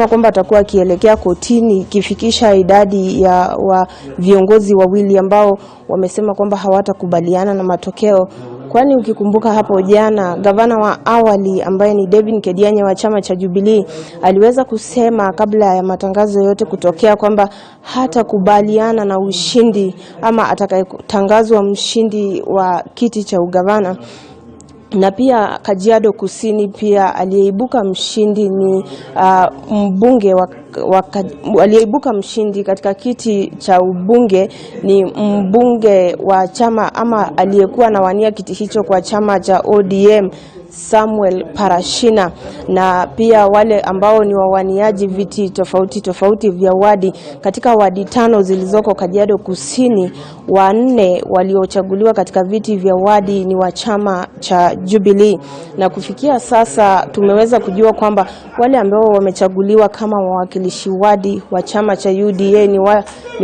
Kwamba atakuwa akielekea kotini ikifikisha idadi ya wa viongozi wawili ambao wamesema kwamba hawatakubaliana na matokeo, kwani ukikumbuka hapo jana gavana wa awali ambaye ni Devin Kedianya wa chama cha Jubilee aliweza kusema kabla ya matangazo yote kutokea kwamba hatakubaliana na ushindi ama atakayetangazwa mshindi wa kiti cha ugavana. Na pia Kajiado Kusini pia aliyeibuka mshindi ni mbunge wa aliyeibuka mshindi katika kiti cha ubunge ni mbunge wa chama ama aliyekuwa anawania kiti hicho kwa chama cha ODM Samuel Parashina, na pia wale ambao ni wawaniaji viti tofauti tofauti vya wadi katika wadi 5 zilizoko Kajiado Kusini, 4 waliochaguliwa katika viti vya wadi ni wa chama cha Jubilee. Na kufikia sasa tumeweza kujua kwamba wale ambao wamechaguliwa kama wawakilishi wadi wa chama cha UDA ni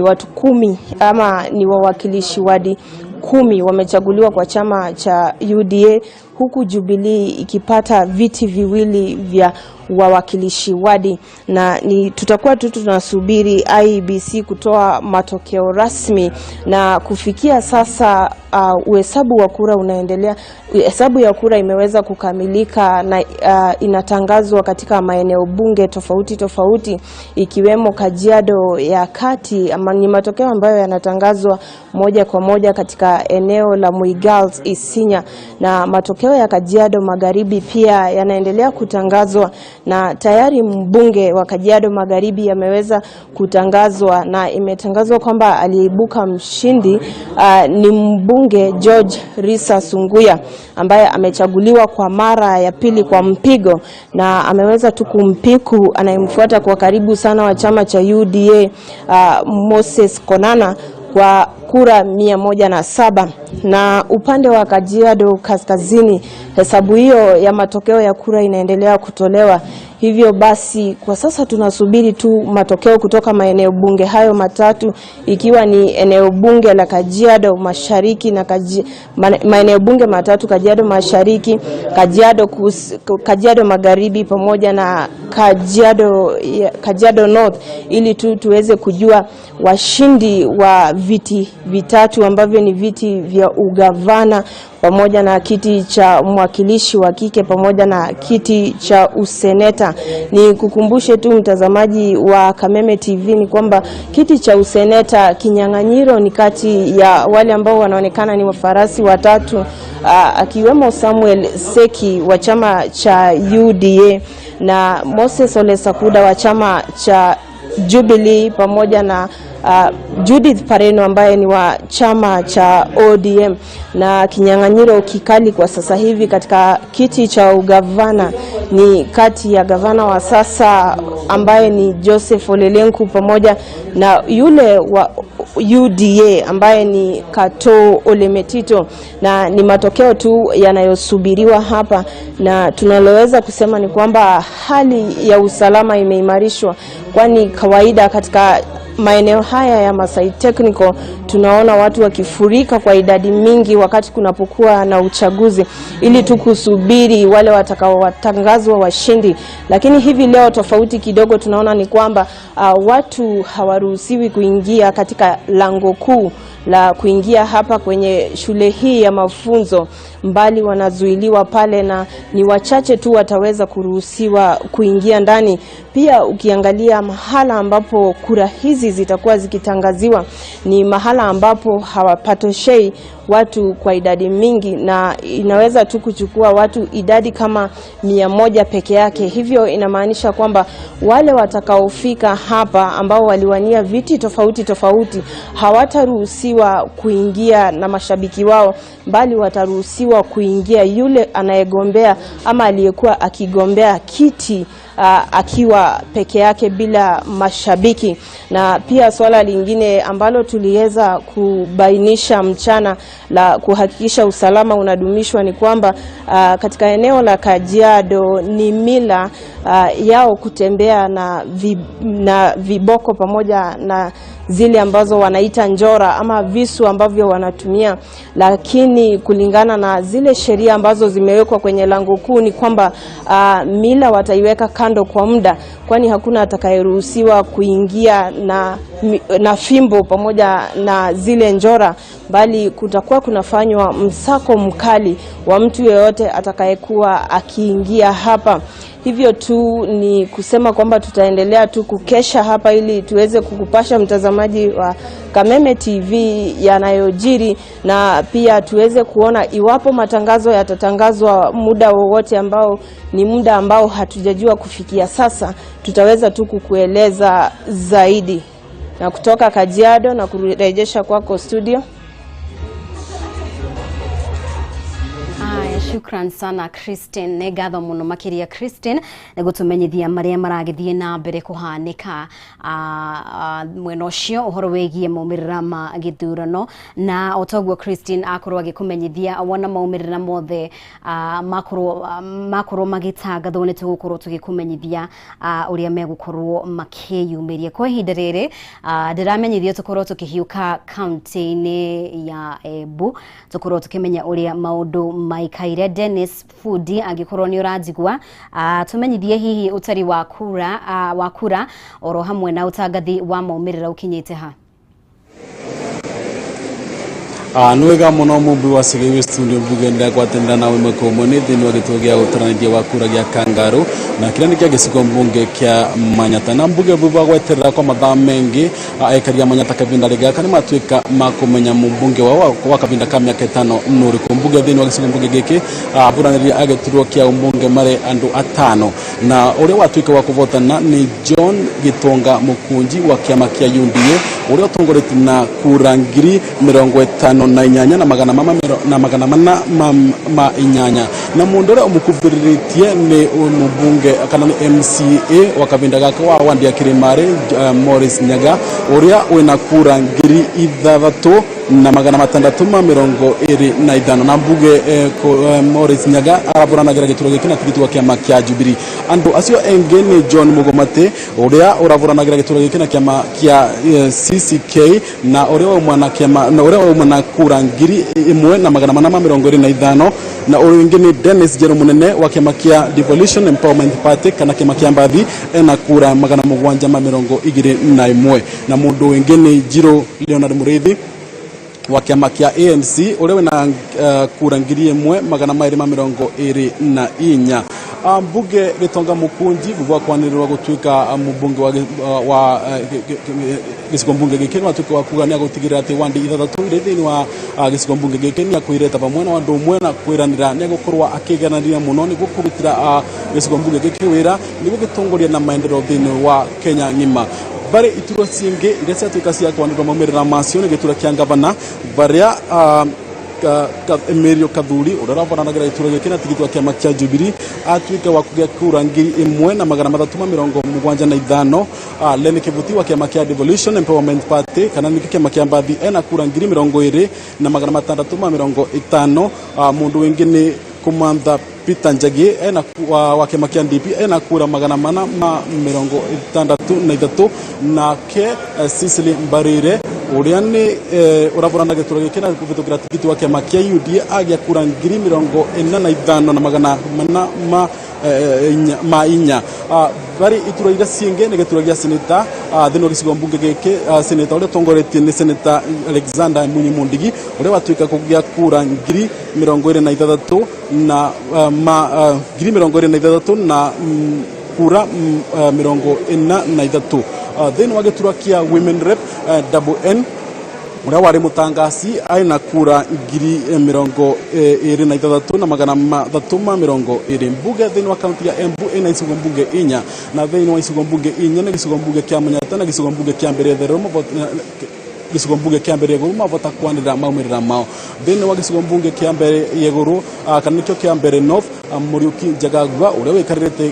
watu 10 ama ni wawakilishi wadi 10 wamechaguliwa kwa chama cha UDA, huku Jubilee ikipata viti 2 vya wawakilishi wadi. Na ni tutakuwa tu tunasubiri IEBC kutoa matokeo rasmi, na kufikia sasa uhesabu wa kura unaendelea. Hesabu ya kura imeweza kukamilika na inatangazwa katika maeneo bunge tofauti tofauti ikiwemo Kajiado ya Kati, ama ni matokeo ambayo yanatangazwa moja kwa moja katika eneo la Moi Girls Isinya, na matokeo ya Kajiado Magharibi pia yanaendelea kutangazwa, na tayari mbunge wa Kajiado Magharibi ameweza kutangazwa na imetangazwa kwamba aliyeibuka mshindi ni mbunge George Risa Sunguya ambaye amechaguliwa kwa mara ya pili kwa mpigo, na ameweza tu kumpiku anayemfuata kwa karibu sana wa chama cha UDA Moses Konana kwa kura 107. Na upande wa Kajiado Kaskazini hesabu hiyo ya matokeo ya kura inaendelea kutolewa. Hivyo basi kwa sasa tunasubiri tu matokeo kutoka maeneo bunge hayo matatu, ikiwa ni eneo bunge la Kajiado Mashariki na maeneo bunge matatu, Kajiado Mashariki, Kajiado Magharibi pamoja na Kajiado North, ili tu tuweze kujua washindi wa viti vitatu ambavyo ni viti vya ugavana pamoja na kiti cha mwakilishi wa kike pamoja na kiti cha useneta. Ni kukumbushe tu mtazamaji wa Kameme TV ni kwamba kiti cha useneta kinyang'anyiro ni kati ya wale ambao wanaonekana ni wafarasi watatu, akiwemo Samuel Seki wa chama cha UDA na Moses Ole Sakuda wa chama cha Jubilee pamoja na Judith Pareno ambaye ni wa chama cha ODM. Na kinyang'anyiro kikali kwa sasa hivi katika kiti cha ugavana ni kati ya gavana wa sasa ambaye ni Joseph Ole Lenku pamoja na yule wa UDA ambaye ni Kato Ole Metito, na ni matokeo tu yanayosubiriwa hapa, na tunaloweza kusema ni kwamba hali ya usalama imeimarishwa, kwani kawaida katika maeneo haya ya Masai Technical tunaona watu wakifurika kwa idadi mingi wakati kunapokuwa na uchaguzi ili tu kusubiri wale watakaotangazwa washindi. Lakini hivi leo tofauti kidogo tunaona ni kwamba watu hawaruhusiwi kuingia katika lango kuu la kuingia hapa kwenye shule hii ya mafunzo, mbali wanazuiliwa pale na ni wachache tu wataweza kuruhusiwa kuingia ndani. Pia ukiangalia mahala ambapo kura hizi zitakuwa zikitangaziwa ni mahala ambapo hawapatoshei watu kwa idadi mingi, na inaweza tu kuchukua watu idadi kama 100 peke yake. Hivyo inamaanisha kwamba wale watakaofika hapa ambao waliwania viti tofauti tofauti hawataruhusiwa kuingia na mashabiki wao, bali wataruhusiwa kuingia yule anayegombea ama aliyekuwa akigombea kiti akiwa peke yake bila mashabiki. Na pia swala lingine ambalo tuliweza kubainisha mchana la kuhakikisha usalama unadumishwa ni kwamba katika eneo la Kajiado ni mila yao kutembea na viboko pamoja na zile ambazo wanaita njora ama visu ambavyo wanatumia, lakini kulingana na zile sheria ambazo zimewekwa kwenye lango kuu ni kwamba mila wataiweka kando. kando kwa muda, kwani hakuna atakayeruhusiwa kuingia na fimbo pamoja na zile njora, bali kutakuwa kunafanywa msako mkali wa mtu yeyote atakayekuwa akiingia hapa. Hivyo tu ni kusema kwamba tutaendelea tu kukesha hapa ili tuweze kukupasha mtazamaji wa Kameme TV yanayojiri, na pia tuweze kuona iwapo matangazo yatatangazwa muda wowote ambao ni muda ambao hatujajua kufikia sasa, tutaweza tu kukueleza zaidi. Na kutoka Kajiado na kurejesha kwako studio. Aya, shukran sana Christine, nĩ ngatho mũno makĩria Christine nĩ gũtũmenyithia marĩa maragĩthiĩ na mbere kũhanĩka mwena ũcio ũhoro wĩgiĩ maumĩrĩra ma gĩthurano. Na o toguo Christine akorwo agĩkũmenyithia wona maumĩrĩra mothe makorwo magĩtangathwo nĩ tũgũkorwo tũgĩkũmenyithia ũrĩa megũkorwo makĩyumĩria. Kwa ihinda rĩrĩ ndĩramenyithio tũkorwo tũkĩhiũka kaunti-inĩ ya Embu, tũkorwo tũkĩmenya ũrĩa maũndũ maikaire. Dennis Fudi, angĩkorwo nĩ ũranjigua, tũmenyithie hihi ũtari wa kura oro hamwe na ũtangathi wa maumĩrĩra ũkinyĩte ha? Nĩ wega mũno mũmbi wa Cigĩi studio mbunge ndagwatanĩra nawe ĩmwe kwa ĩmwe nĩ thĩinĩ wa gĩtuo gĩa gũtaranĩria wa kura gĩa Kangaru na kĩrĩa nĩ kĩa gĩcigo mbunge kĩa Manyata. Na mbunge thutha gweterera kwa mathaa mengi, aikari a Manyata kavinda gaka nĩ matuĩka ma kũmenya mũmbunge wao wa kavinda ka mĩaka 5 nĩ ũrĩkũ. Mbunge thĩinĩ wa gĩcigo mbunge gĩkĩ aburanĩria a gĩturwa kĩa ũmbunge marĩ andũ atano, na ũrĩa watuĩka wa kũvotana nĩ John Gitonga Mũkunji wa kĩama kĩa UDA, ũrĩa ũtongoretie na kura 58,408. Na mũndũ ũrĩa ũmũkuhĩrĩrĩtie nĩ mũmbunge kana nĩ MCA wa kavinda gaka wa wandi ya Kirimari, Morris Nyaga, ũrĩa wĩna kura 6,625. Na mbunge Morris Nyaga araburanagĩra gĩturwa gĩkĩ na tigiti wa kĩama kĩa Jubilee. Andũ acio engĩ nĩ John Mugomate, ũrĩa ũraburanagĩra gĩturwa gĩkĩ na kĩama kĩa CCK, na ũrĩa wauma na kĩama na ũrĩa wauma na kura 1,425. Na ũrĩa ũngĩ nĩ Dennis Jero Munene wa kĩama kĩa Devolution Empowerment Party kana kĩama kĩa Mbathi, ena kura 721. Na mũndũ ũngĩ nĩ Njiro Leonard Mũrĩithi wa kĩama kĩa ANC, ũrĩa wĩna kura 1,224. Mbunge Gitonga Mukunji thutha wa kwanĩrĩrwo gũtuĩka mũmbunge wa gĩcigo mbunge gĩkĩ nĩ watuĩka wa kuga nĩ agũtigĩrĩra atĩ wandi ithathatũ irĩ thĩinĩ wa gĩcigo mbunge gĩkĩ nĩ akwĩreta vamwe na andũ ũmwe na kwĩranĩra nĩ agũkorwo akĩgeranĩria mũno nĩguo kũrutĩra gĩcigo mbunge gĩkĩ wĩra nĩguo gĩtongoria na maendeleo thĩinĩ wa Kenya ng'ima. Barĩ iturwa cingĩ iria ciatuĩka cia kwanĩrĩrwo maumĩrĩra macio nĩ gĩturwa kĩa ngavana, barĩa Emilio Kathuri, ũrĩa ũrabaranagĩra gĩturwa gĩkĩ na tigiti wa kĩama kĩa Jubilee, atuĩka wa kũgĩa kura 1,375. Lenny Kivuti wa kĩama kĩa Devolution Empowerment Party kana nĩkĩo kĩama kĩa Mbathi ena kura 20,650. Mũndũ wĩngĩ nĩ Kumantha Peter Njagi ena wa kĩama kĩa DP, ena kura 463. Nake Cecily Mbarire, ũrĩa nĩ ũraburana gĩturwa gĩkĩ na kũhĩtũkĩra tigiti wa kĩama kĩa UDA, agĩa kura 45,404. Bari iturwa iria ciingĩ nĩ gĩturwa gĩa seneta thĩinĩ wa gĩcigo mbunge gĩkĩ. Seneta ũrĩa ũtongoretie nĩ Seneta Alexander Munyi Mundigi, ũrĩa watuĩka kũgĩa kura 26 na ma 26 na kura 43. Thĩinĩ wa gĩturwa kĩa Women Rep, Double N, ũrĩa warĩ mũtangasi, aina kura 26,320. Mbunge thĩinĩ wa kaunti ya Embu ĩna icigo mbunge inya, na thĩinĩ wa icigo mbunge inya nĩ gĩcigo mbunge kĩa Manyata na gĩcigo mbunge kĩa Mbere Therero, gĩcigo mbunge kĩa Mbere Igũrũ mavota kwanĩrĩra maumĩrĩra mao. Thĩinĩ wa gĩcigo mbunge kĩa Mbere Igũrũ kana nĩkĩo kĩa Mbere North, Mũriũki Njagagua, ũrĩa wĩikarĩrĩte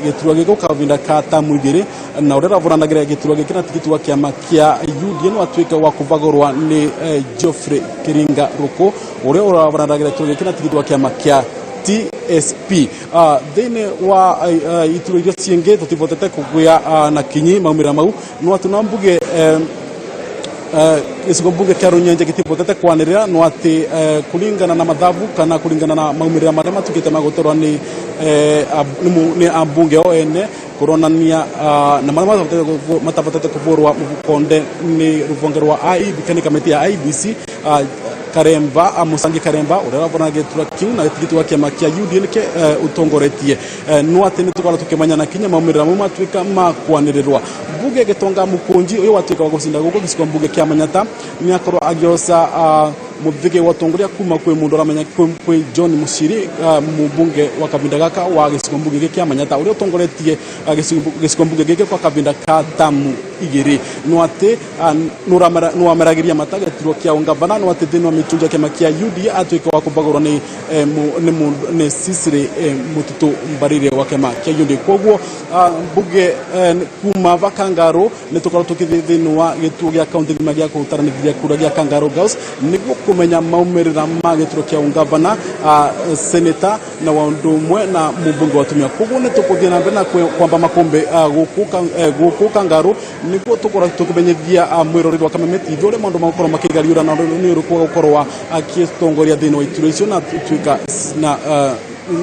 gĩturwa gĩkĩ kavinda ka tamu igĩrĩ na ũrĩa ũraburanagĩra gĩturwa gĩkĩ na tigiti wa kĩama kĩa UDA, nĩ watuĩka wa kũvagũrwa nĩ Geoffrey Kiringa Rũkũ, ũrĩa ũraburanagĩra gĩturwa gĩkĩ na tigiti wa kĩama kĩa TSP. Thĩinĩ wa iturwa iria ciĩngĩ tũtivotete kũgĩa na kinyi maumĩrĩra mau no atĩ no mbuge. Gĩcigo mbunge kĩa Runyenje gĩtibotete kwanĩrĩra no atĩ kũringana na mathabu kana kũringana na maumĩrĩra marĩa matuĩkĩte ma gũtorwo nĩ nĩ ambunge o ene kuronania na marĩa matabotete kũbũrwa mũkonde nĩ rũhonge rwa IEBC kana kamĩtĩ ya IEBC. Karemba Musangi Karemba ũrĩa ũrabona gĩturwa kĩu na tigiti wa kĩama kĩa UDA nĩkĩ ũtongoretie, no atĩ nĩ tũkorwo tũkĩmenya na kinya maumĩrĩra mau matuĩka ma kwanĩrĩrwa. Mbunge Gĩtonga Mũkũnji ũyũ watuĩka wa gũcinda gũkũ gĩcigo mbunge kĩa Manyata nĩ akorwo agĩoca mũthĩgĩ wa ũtongoria kuma kwĩ mũndũ ũramenya kwĩ John Muciri, mũmbunge wa kahinda gaka wa gĩcigo mbunge gĩkĩ kĩa Manyata ũrĩa ũtongoretie gĩcigo mbunge gĩkĩ kwa kahinda ka tamu igĩrĩ, no atĩ nĩwameragĩria mata gĩturwa kĩa ũngavana, no atĩ thĩinĩ wa mĩchunjo ya kĩama kĩa UDA atuĩka wa kũbagũrwo nĩ Cicely Mũtitũ Mbarire wa kĩama kĩa UDA. Koguo mbunge kuma va Kangarũ nĩ tũkorwo tũkĩthiĩ thĩinĩ wa gĩtuo gĩa kaunti ng'ima gĩa kũtaranĩria kura gĩa Kangarũ Girls nĩguo kũmenya maumĩrĩra ma gĩturwa kĩa ũngavana, seneta na wa ũndũ ũmwe na mũmbunge wa atumia. Koguo nĩ tũkũthiĩ na mbere na kwamba makũmbĩ gũkũ Kangarũ nĩguo tũkorwo tũkĩmenyithia mwĩroreri wa Kameme TV ũrĩa maũndũ magũkorwo makĩgariũra na nĩ ũrĩkũ gũkorwo akĩtongoria thĩinĩ wa iturwa icio na tuĩka na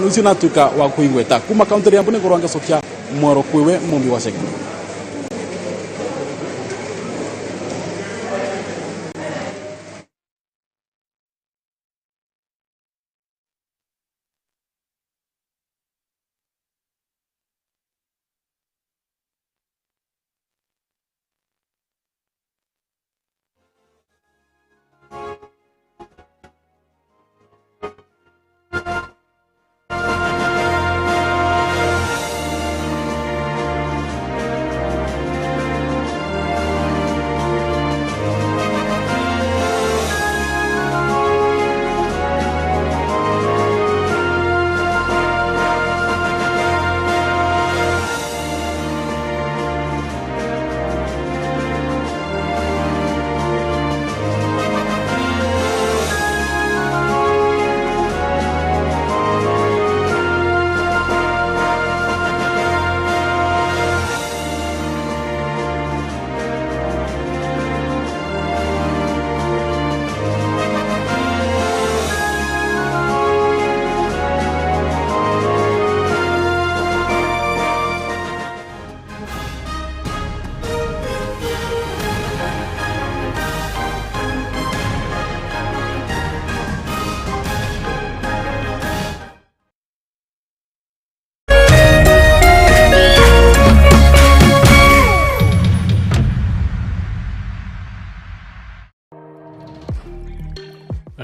icio na tuĩka wa kũigweta kuma kaunti ya Embu. Nĩngorwo ngĩcokia mwaro kwĩwe Mumbi wa Cege.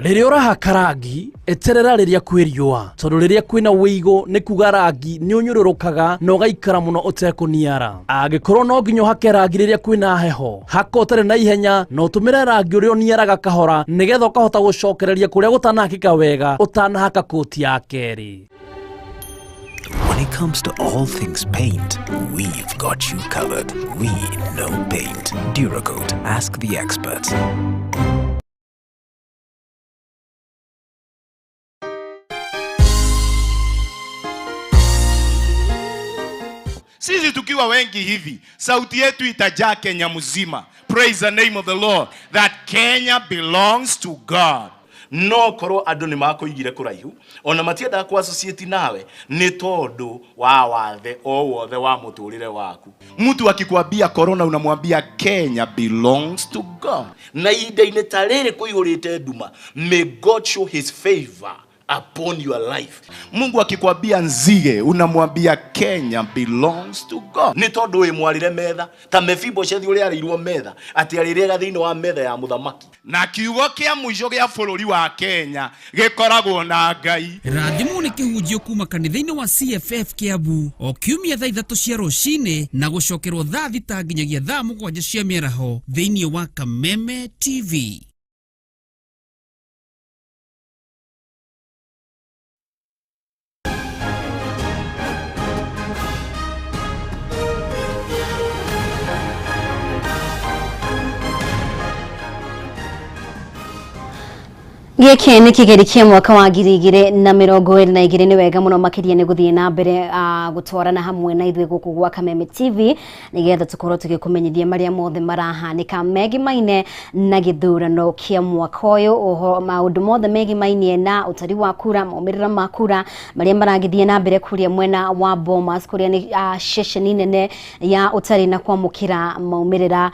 Rĩrĩa ũrahaka rangi, eterera rĩrĩa kwĩ riũa, tondũ rĩrĩa kwĩna wĩigũ nĩ kuga rangi nĩ ũnyũrũrũkaga na ũgaikara mũno ũtekũniara. Angĩkorwo no nginya ũhake rangi rĩrĩa kwĩna heho, haka ũtarĩ na ihenya na ũtũmĩre rangi ũrĩa ũniaraga kahora nĩgetha ũkahota gũcokereria kũrĩa gũtanahakĩka wega ũtanahaka kũti ya kerĩ. When it comes to all things paint, we've got you covered. We know paint. Duracoat. Ask the experts. Sisi tukiwa wengi hivi, sauti yetu itajaa Kenya mzima. Praise the name of the Lord that Kenya belongs to God. No korwo andũ nĩ makũigire kũraihu ona matiendaga kũ associate nawe nĩ tondũ wa wathe o wothe wa mũtũrĩre waku. Mtu akikwambia corona unamwambia Kenya belongs to God. Na ihinda-inĩ ta rĩrĩ kũihũrĩte nduma, may God show his favor upon your life. Mungu akikwambia nzige unamwambia Kenya belongs to God. Nĩ tondũ wĩ mwarĩre metha ta Mefiboshethi ũrĩa arĩirwo metha atĩ arĩrĩaga thĩinĩ wa metha ya mũthamaki. Na kiugo kĩa mũico gĩa bũrũri wa Kenya gĩkoragwo na Ngai. Rathimwo nĩ kĩhunjio kuma kanitha-inĩ wa CFF Kiambu o kiumia thaa 3 cia rũcinĩ na gũcokerwo thaa 6 nginyagia thaa 7 cia mĩaraho thĩinĩ wa Kameme TV. Gĩkĩ nĩ kĩgeri kĩa mwaka wa 2022. Nĩ wega mũno makĩria nĩ gũthiĩ na mbere gũtwarana hamwe na ithuĩ gũkũ gwa Kameme TV, nĩgetha tũkorwo tũgĩkũmenyithia marĩa mothe marahanĩka megimaine na gĩthurano kĩa mwaka ũyũ, ũhoro maũndũ mothe megimainie na ũtari wa kura, maumĩrĩra ma kura marĩa maragĩthiĩ na mbere kũrĩa mwena wa Bomas, kũrĩa nĩ ceceni nene ya ũtari na kwamũkĩra maumĩrĩra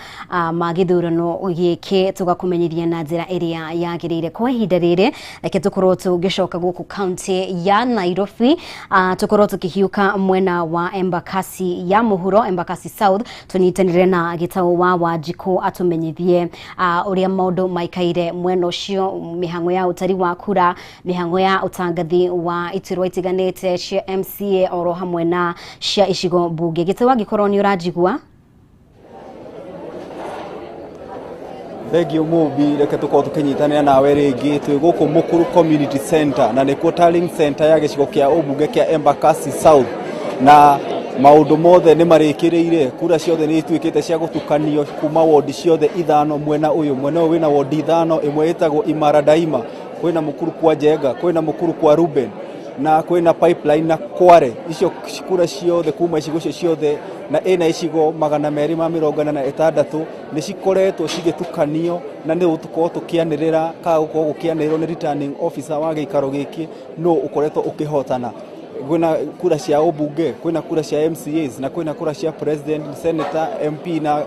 ma gĩthurano gĩkĩ, tũgakũmenyithia na njĩra ĩrĩa yagĩrĩire. Kwa ihinda rĩrĩ, reke tũkorwo tũgĩcoka gũkũ kaunti ya Nairobi, tũkorwo tũkĩhiũka mwena wa Embakasi ya mũhuro, Embakasi South, tũnyitanĩre na Gĩtaũ wa Wanjikũ atũmenyithie ũrĩa maũndũ maikaire mwena ũcio, mĩhang'o ya ũtari wa kura, mĩhang'o ya ũtangathi wa iturwa itiganĩte cia MCA oro hamwe na cia icigo mbunge. Gĩtaũ, angĩkorwo nĩ ũranjigua. Thengio Mũmbi, reke tũkorwo tũkĩnyitanĩra nawe rĩngĩ. Twĩ gũkũ Mũkuru Community Center, na nĩkuo tallying center ya gĩcigo kĩa ũmbunge kĩa Embakasi South, na maũndũ mothe nĩ marĩkĩrĩire. Kura ciothe nĩ ituĩkĩte cia gũtukanio kuma wondi ciothe ithano mwena ũyũ. Mwena ũyũ wĩna wondi ithano, ĩmwe ĩtagwo Imara Daima, kwĩna Mũkuru kwa Njenga, kwĩna Mũkuru kwa Ruben, na kwĩna Pipeline na Kware. Icio kura ciothe kuma icigo icio ciothe, na ĩna icigo 246, nĩ cikoretwo cigĩtukanio, na nĩ tũkorwo tũkĩanĩrĩra kana gũkorwo gũkĩanĩrĩrwo nĩ returning officer wa gĩikaro gĩkĩ nũ ũkoretwo ũkĩhotana. Kwĩna kura cia ũmbunge, kwĩna kura cia MCAs, na kwĩna kura cia president, senator, MP na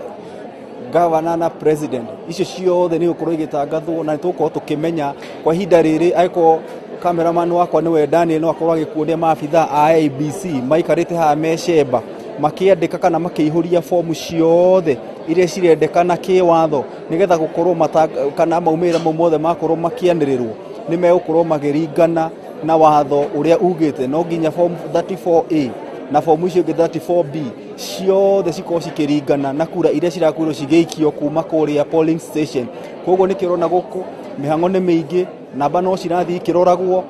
governor na president. Icio ciothe nĩ gũkorwo igĩtangathwo na nĩ tũgũkorwo tũkĩmenya kwa ihinda rĩrĩ. Angĩkorwo cameraman wakwa nĩwe Daniel, no akorwo agĩkuonia maabitha a IEBC maikarĩte haha me cemba makĩandĩka kana makĩihũria fomu ciothe iria cirendekana kĩwatho, nĩgetha gũkorwo kana maumĩrĩra mau mothe makorwo makĩanĩrĩrwo nĩ megũkorwo makĩringana na watho ũrĩa ugĩte no nginya form 34A na fomu icio ingĩ 34B ciothe cikorwo cikĩringana na kura iria cirakuirwo cigĩikio kuma kũrĩa polling station. Koguo nĩkĩo ũrona gũkũ mĩhang'o nĩ mĩingĩ, namba no cirathiĩ ikĩroragwo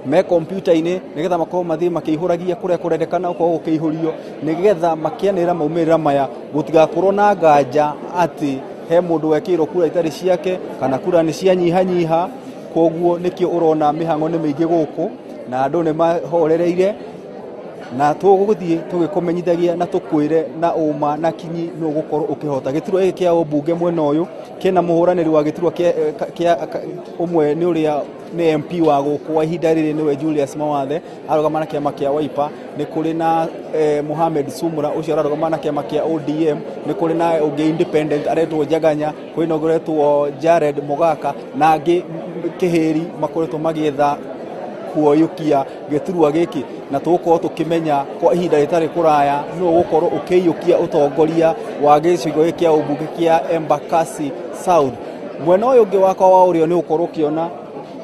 me kompyuta-inĩ, nĩgetha makorwo mathiĩ makĩihũragia kũrĩa kũrendekana gũkorwo gũkĩihũrio, nĩgetha makĩanĩrĩra maumĩrĩra maya gũtigakorwo na nganja atĩ he mũndũ wekĩirwo kura itarĩ ciake kana kura nĩ cianyihanyiha. Koguo nĩkĩo ũrona mĩhang'o nĩ mĩingĩ gũkũ na andũ nĩ mahorereire, na tũgũthiĩ tũgĩkũmenyithagia na tũkwĩre na ũma na kinyi nũ ũgũkorwo ũkĩhota gĩturwa gĩkĩ kĩa ũmbunge. Mwena ũyũ kĩna mũhũranĩri wa gĩturwa kĩa ũmwe nĩ ũrĩa nĩ MP wa gũkũ wa ihinda rĩrĩ, nĩwe Julius Mawathe, arũgama na kĩama kĩa Wiper. Nĩ kũrĩ na Mohamed Sumra, ũcio ararũgama na kĩama kĩa ODM. Nĩ kũrĩ na ũngĩ independent aretwo Njaganya, kwĩna ũngĩ ũretwo Jared Mogaka, na angĩ kĩhĩri makoretwo magĩetha kuoyũkia gĩturwa gĩkĩ, na tũgũkorwo tũkĩmenya kwa ihinda rĩtarĩ kũraya nũ ũgũkorwo ũkĩiyũkia ũtongoria wa gĩcigo gĩkĩ kĩa ũmbunge kĩa Embakasi South. Mwena ũyũ ũngĩ wakwa wa ũrĩo nĩ ũgũkorwo ũkĩona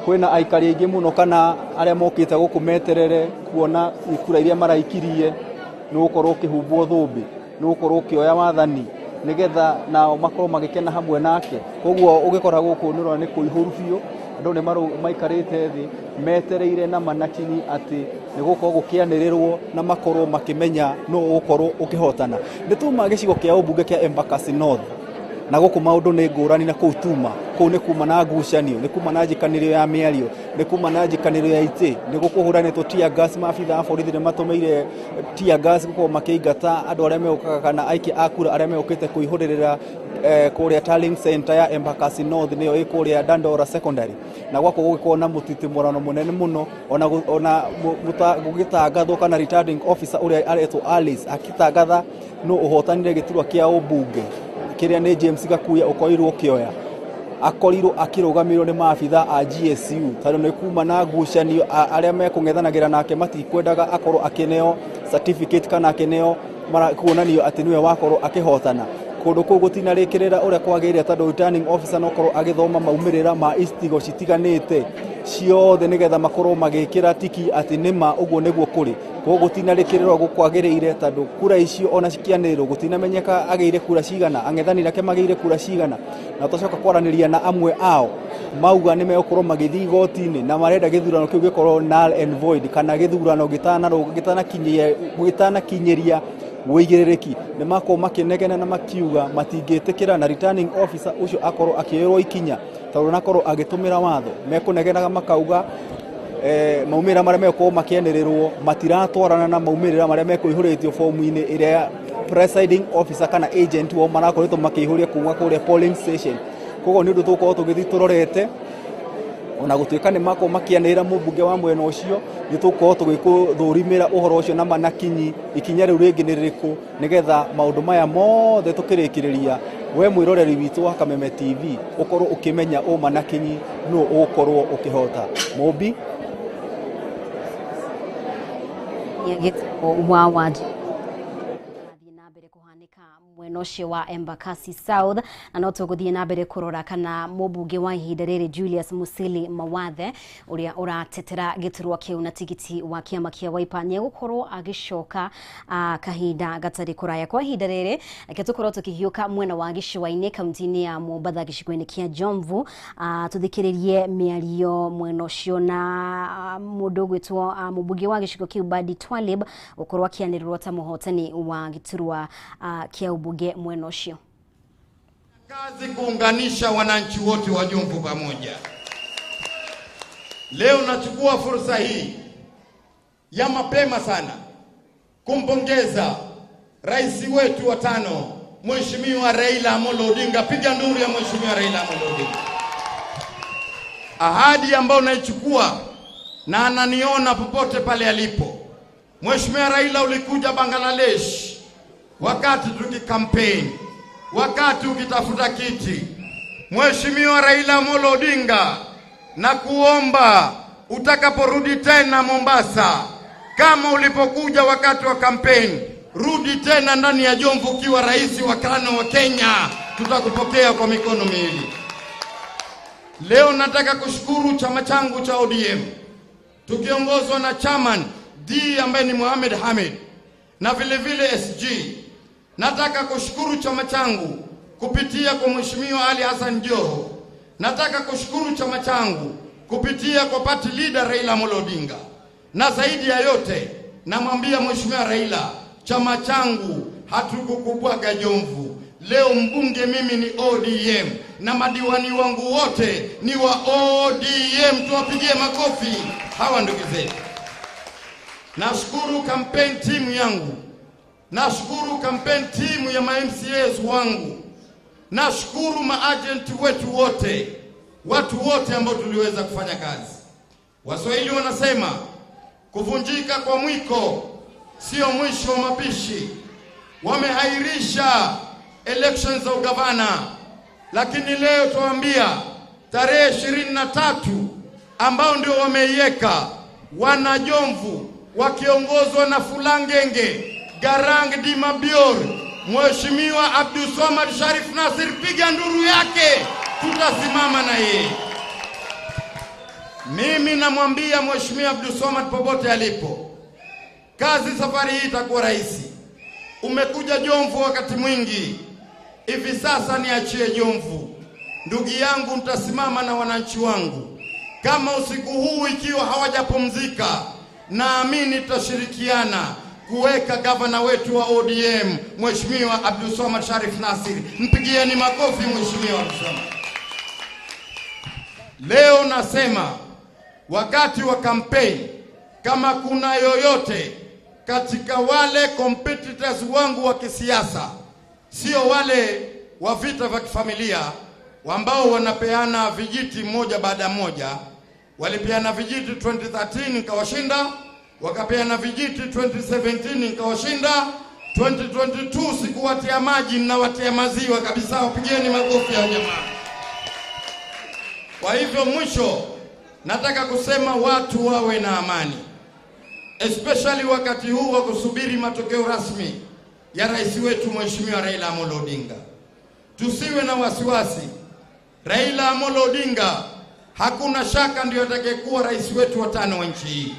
kwĩna aikari aingĩ mũno kana arĩa mokĩte gũkũ meterere kuona kura iria maraikirie nĩ gũkorwo ũkĩhumbwo thũmbĩ, nĩ gũkorwo ũkĩoya wathani, nĩgetha nao makorwo magĩkena hamwe nake. Koguo ũgĩkora gũkũ nĩ ũrona nĩ kũihũru biũ, andũ nĩ maikarĩte thĩ metereire na manakinyi atĩ nĩ gũkorwo gũkĩanĩrĩrwo na makorwo makĩmenya nũ ũgũkorwo ũkĩhotana. Nĩ tuma gĩcigo kĩa ũmbunge kĩa Embakasi North, na gũkũ maũndũ nĩ ngũrani na kũu tuma. Kũu nĩ kuma na ngucanio, nĩ kuma na njikanĩrio ya mĩario, nĩ kuma na njikanĩrio ya itĩ, nĩ gũkũhũranĩtwo tear gas. Maabitha a borithi nĩ matũmĩire tear gas gũkorwo makĩingata andũ arĩa megũkaga kana aikia a kura arĩa megũkĩte kũihũrĩrĩra kũrĩa tallying center ya Embakasi North, nĩyo ĩ kũrĩa Dandora Secondary, na gwakorwo gũgĩkorwo na mũtitimũrano mũnene mũno ona gũgĩtangathwo kana returning officer ũrĩa aretwo Alice akĩtangatha nũ ũhotanire gĩturwa kĩa ũmbunge kĩrĩa nĩ James Gakuya ũkorirwo ũkĩoya, akorirwo akĩrũgamĩrĩrwo nĩ maabitha a GSU, tondũ nĩ kuma na ngucanio, arĩa mekũng'ethanagĩra nake matikwendaga akorwo akĩneo certificate kana akĩneo kuonanio atĩ nĩwe wakorwo akĩhotana. Kũndũ kũu gũtinarĩkĩrĩra ũrĩa kwagĩrĩire, tondũ returning officer no korwo agĩthoma maumĩrĩra ma icigo citiganĩte ciothe, nĩgetha makorwo magĩkĩra tiki atĩ nĩma ũguo nĩguo kũrĩ. Koguo gũtinarĩkĩrĩrwo ũguo kwagĩrĩire, tondũ kura icio ona cikĩanĩrĩrwo gũtinamenyeka agĩire kura cigana, ang'ethanĩri ake magĩire kura cigana. Na twacoka kwaranĩria na amwe ao, mauga nĩ megũkorwo magĩthiĩ igoti-inĩ na marenda gĩthurano kĩu gĩkorwo null and void, kana gĩthurano gĩtanakinyĩria. Wĩigĩrĩrĩki nĩ makorwo makĩnegena na makiuga matingĩtĩkĩra na returning officer ũcio akorwo akĩoyerwo ikinya tondũ nakorwo agĩtũmĩra watho. Mekũnegenaga makauga maumĩrĩra marĩa megũkorwo makĩanĩrĩrwo matiratwarana na maumĩrĩra marĩa mekũihũrĩtio fomu-inĩ ĩrĩa presiding officer kana agent wao marakoretwo makĩihũria kuma kũrĩa polling station. Koguo nĩ ũndũ tũgũkorwo tũgĩthiĩ tũrorete ona gũtuĩka nĩ makorwo makĩanĩrĩra mũmbunge wa mwena ũcio, nĩ tũgũkorwo tũgĩkũthũrimĩra ũhoro ũcio na manakinyi ikinya rĩu rĩngĩ nĩ rĩrĩkũ nĩgetha maũndũ maya mothe tũkĩrĩkĩrĩria we mwĩroreri witũ wa Kameme TV ũkorwo ũkĩmenya ũma na kinyi nũ ũgũkorwo ũkĩhota. Mũmbi wa waji mwena ũcio wa Embakasi South, na no tũgũthiĩ na mbere kũrora kana mũmbunge wa ihinda rĩrĩ Julius Musili Mawathe ũrĩa ũratetera gĩturwa kĩu na tigiti wa kĩama kĩa Wiper nĩegũkorwo agĩcoka kahinda gatarĩ kũraya. Kwa ihinda rĩrĩ reke tũkorwo tũkĩhiũka mwena wa gĩcũa-inĩ kaunti-inĩ ya Mombatha gĩcigo-inĩ kĩa Jomvu, tũthikĩrĩrie mĩario mwena ũcio na mũndũ ũgwĩtwo mũmbunge wa gĩcigo kĩu Badi Twalib gũkorwo akĩanĩrĩrwo ta mũhotani wa gĩturwa kĩa ubunge mwena ũcio. Kazi kuunganisha wananchi wote wa Jomvu pamoja. Leo nachukua fursa hii ya mapema sana kumpongeza rais wetu wa tano Mheshimiwa Raila Amolo Odinga. Piga nduru ya Mheshimiwa Raila Amolo Odinga. Ahadi ambayo naichukua na ananiona popote pale alipo. Mheshimiwa Raila, ulikuja Bangladesh wakati tukikampeni, wakati ukitafuta kiti. Mheshimiwa Raila Amolo Odinga, na kuomba utakaporudi tena Mombasa, kama ulipokuja wakati wa kampeni, rudi tena ndani ya Jomvu ukiwa rais wa tano wa Kenya. Tutakupokea kwa mikono miwili. Leo nataka kushukuru chama changu cha ODM tukiongozwa na chairman D ambaye ni Mohamed Hamid na vile vile SG. Nataka kushukuru chama changu kupitia kwa Mheshimiwa Ali Hassan Joho. Nataka kushukuru chama changu kupitia kwa party leader Raila Amolo Odinga. Na zaidi ya yote namwambia Mheshimiwa Raila, chama changu hatukukubwaga Jomvu. Leo mbunge mimi ni ODM na madiwani wangu wote ni wa ODM. Tuwapigie makofi hawa ndugu zetu. Nashukuru campaign team yangu. Nashukuru campaign team ya ma MCAs wangu. Nashukuru maagent wetu wote, watu wote ambao tuliweza kufanya kazi. Waswahili wanasema kuvunjika kwa mwiko sio mwisho wa mapishi. Wamehairisha elections za ugavana, lakini leo tuambia tarehe 23 ambao ndio wameiweka wana Jomvu wakiongozwa na Fulangenge Garang Dimabior, Mheshimiwa Abdulswamad Sharif Nasir, piga nduru yake, tutasimama na yeye. Mimi namwambia Mheshimiwa Abdulswamad popote alipo, kazi safari hii itakuwa rahisi. Umekuja Jomvu wakati mwingi, hivi sasa niachie Jomvu. Ndugu yangu, nitasimama na wananchi wangu. Kama usiku huu ikiwa hawajapumzika, naamini tutashirikiana kuweka gavana wetu wa ODM Mheshimiwa Abdulswamad Sharif Nasir. Mpigieni makofi Mheshimiwa Abdulswamad. Leo nasema wakati wa campaign, kama kuna yoyote katika wale competitors wangu wa kisiasa, sio wale wa vita vya kifamilia ambao wanapeana vijiti moja baada moja. Walipeana vijiti 2013 nikawashinda, wakapeana vijiti 2017 nikawashinda, 2022 sikuwatia maji ninawatia maziwa kabisa. Wapigieni makofi ya jamaa. Kwa hivyo mwisho nataka kusema watu wawe na amani, especially wakati huu wa kusubiri matokeo rasmi ya rais wetu Mheshimiwa Raila Amolo Odinga. Tusiwe na wasiwasi. Raila Amolo Odinga hakuna shaka ndio atakayekuwa rais wetu wa tano wa nchi hii.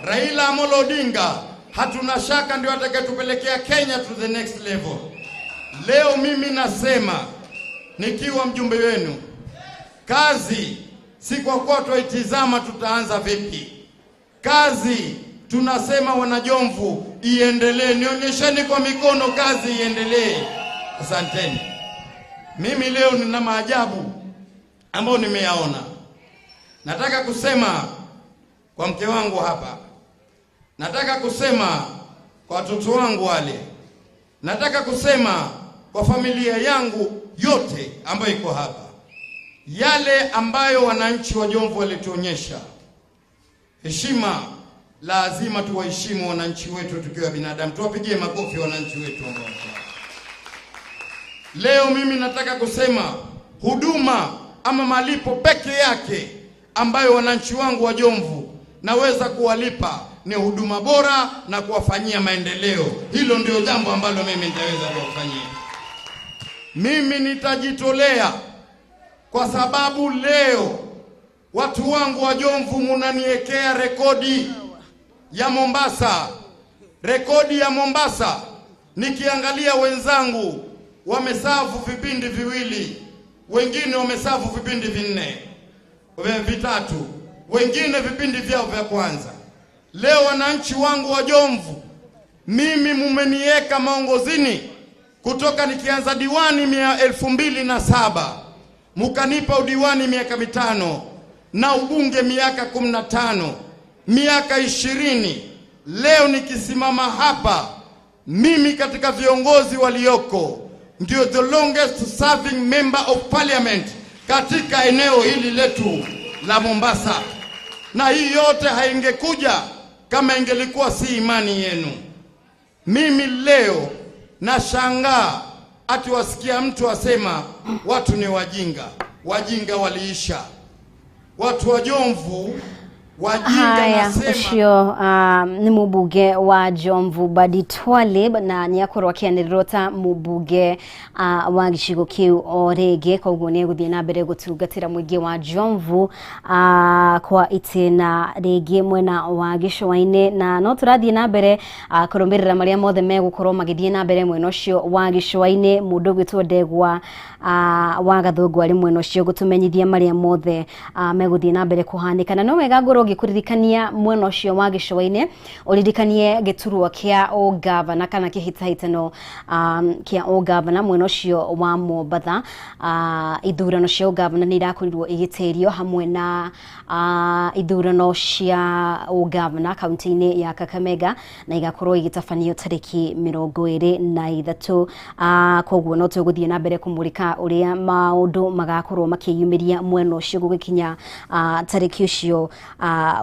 Raila Amolo Odinga hatuna shaka ndio atakayetupelekea Kenya to the next level. Leo mimi nasema nikiwa mjumbe wenu, kazi si kwa kuwa tuitizama tutaanza vipi. Kazi tunasema wanajomvu iendelee. Nionyesheni kwa mikono, kazi iendelee. Asanteni. Mimi leo nina maajabu ambayo nimeyaona. Nataka kusema kwa mke wangu hapa, nataka kusema kwa watoto wangu wale, nataka kusema kwa familia yangu yote ambayo iko hapa, yale ambayo wananchi wa Jomvu walituonyesha heshima. Lazima tuwaheshimu wananchi wetu tukiwa binadamu. Tuwapigie makofi wananchi wetu ambao leo. Mimi nataka kusema huduma ama malipo peke yake ambayo wananchi wangu wa Jomvu naweza kuwalipa ni huduma bora na kuwafanyia maendeleo. Hilo ndio jambo ambalo mimi nitaweza kuwafanyia. Mimi nitajitolea kwa sababu leo watu wangu wa Jomvu munaniekea rekodi ya Mombasa. Rekodi ya Mombasa, nikiangalia wenzangu wamesafu vipindi viwili, wengine wamesafu vipindi vinne, vitatu, wengine vipindi vyao vya kwanza. Leo wananchi wangu wa Jomvu, mimi mumenieka maongozini kutoka nikianza diwani 2007, mukanipa udiwani miaka 5 na ubunge miaka 15, miaka 20. Leo nikisimama hapa, mimi katika viongozi walioko ndio the longest serving member of parliament katika eneo hili letu la Mombasa. Na hii yote haingekuja kama ingelikuwa si imani yenu. Mimi leo nashangaa ati wasikia mtu asema watu ni wajinga. Wajinga waliisha. Watu wa Jomvu Haya, ucio ni mubunge wa Jomvu Badi Twalib na ni akorwo akianĩrĩrwo ta mubunge wa gĩcigo kĩu o rĩngĩ, koguo nĩ egũthiĩ na mbere gũtungatĩra mũingĩ wa Jomvu kwa itĩna rĩngĩ mwena wa gĩcũa-inĩ. Na no tũrathiĩ na mbere kũrũmĩrĩra marĩa mothe megũkorwo magĩthiĩ na mbere mwena ũcio wa gĩcũa-inĩ. Mũndũ ũgwĩtwo Ndegwa wa Gathũngũ arĩ mwena ũcio gũtũmenyithia marĩa mothe megũthiĩ na mbere kũhanĩka. Na no wega ngorwo ngĩkũririkania mwena ũcio wa gĩcũa-inĩ ũririkanie gĩturwa kĩa ũgavana kana kĩhĩtahĩtano kĩa ũgavana mwena ũcio wa Mombatha. Ithurano cia ũgavana nĩ irakorirwo igĩtĩrio hamwe na ithurano cia ũgavana kaunti-inĩ ya Kakamega na igakorwo igĩtabanio tarĩki 23. Koguo no tũgũthiĩ na mbere kũmũrĩka ũrĩa maũndũ magakorwo makĩyumĩria mwena ũcio gũgĩkinya tarĩki ũcio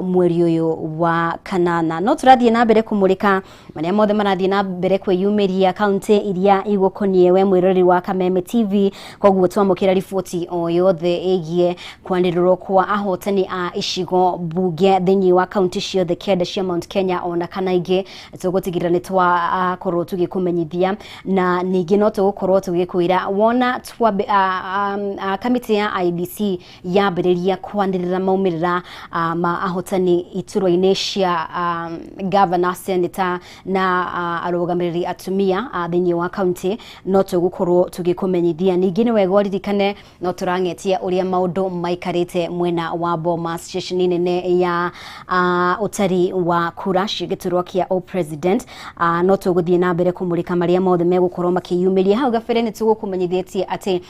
mweri ũyũ wa kanana. No tũrathiĩ na mbere kũmũrĩka marĩa mothe marathiĩ na mbere kwĩyumĩria kaunti iria igũkoniĩ we mwĩroreri wa Kameme TV. Koguo twamũkĩra riboti o yothe ĩgiĩ kwanĩrĩrwo kwa ahotani a icigo bunge thĩinĩ wa kaunti ciothe 9 cia Mount Kenya ona kana ingĩ, tũgũtigĩrĩra nĩ twakorwo tũgĩkũmenyithia. Na ningĩ no tũgũkorwo tũgĩkwĩra wona kamĩtĩ ya IEBC yambĩrĩria kwanĩrĩra maumĩrĩra ma ahotani iturwa-inĩ cia governor, senator na arũgamĩrĩri atumia thĩinĩ wa kaunti, no tũgũkorwo tũgĩkũmenyithia. Ningĩ nĩ wega ũririkane no tũrang'etia ũrĩa maũndũ maikarĩte mwena wa Bomas, ceceni nene ya ũtari wa kura cia gĩturwa kĩa o president. No tũgũthiĩ na mbere kũmũrĩka marĩa mothe megũkorwo makĩyumĩria. Hau gabere nĩ tũgũkũmenyithĩtie atĩ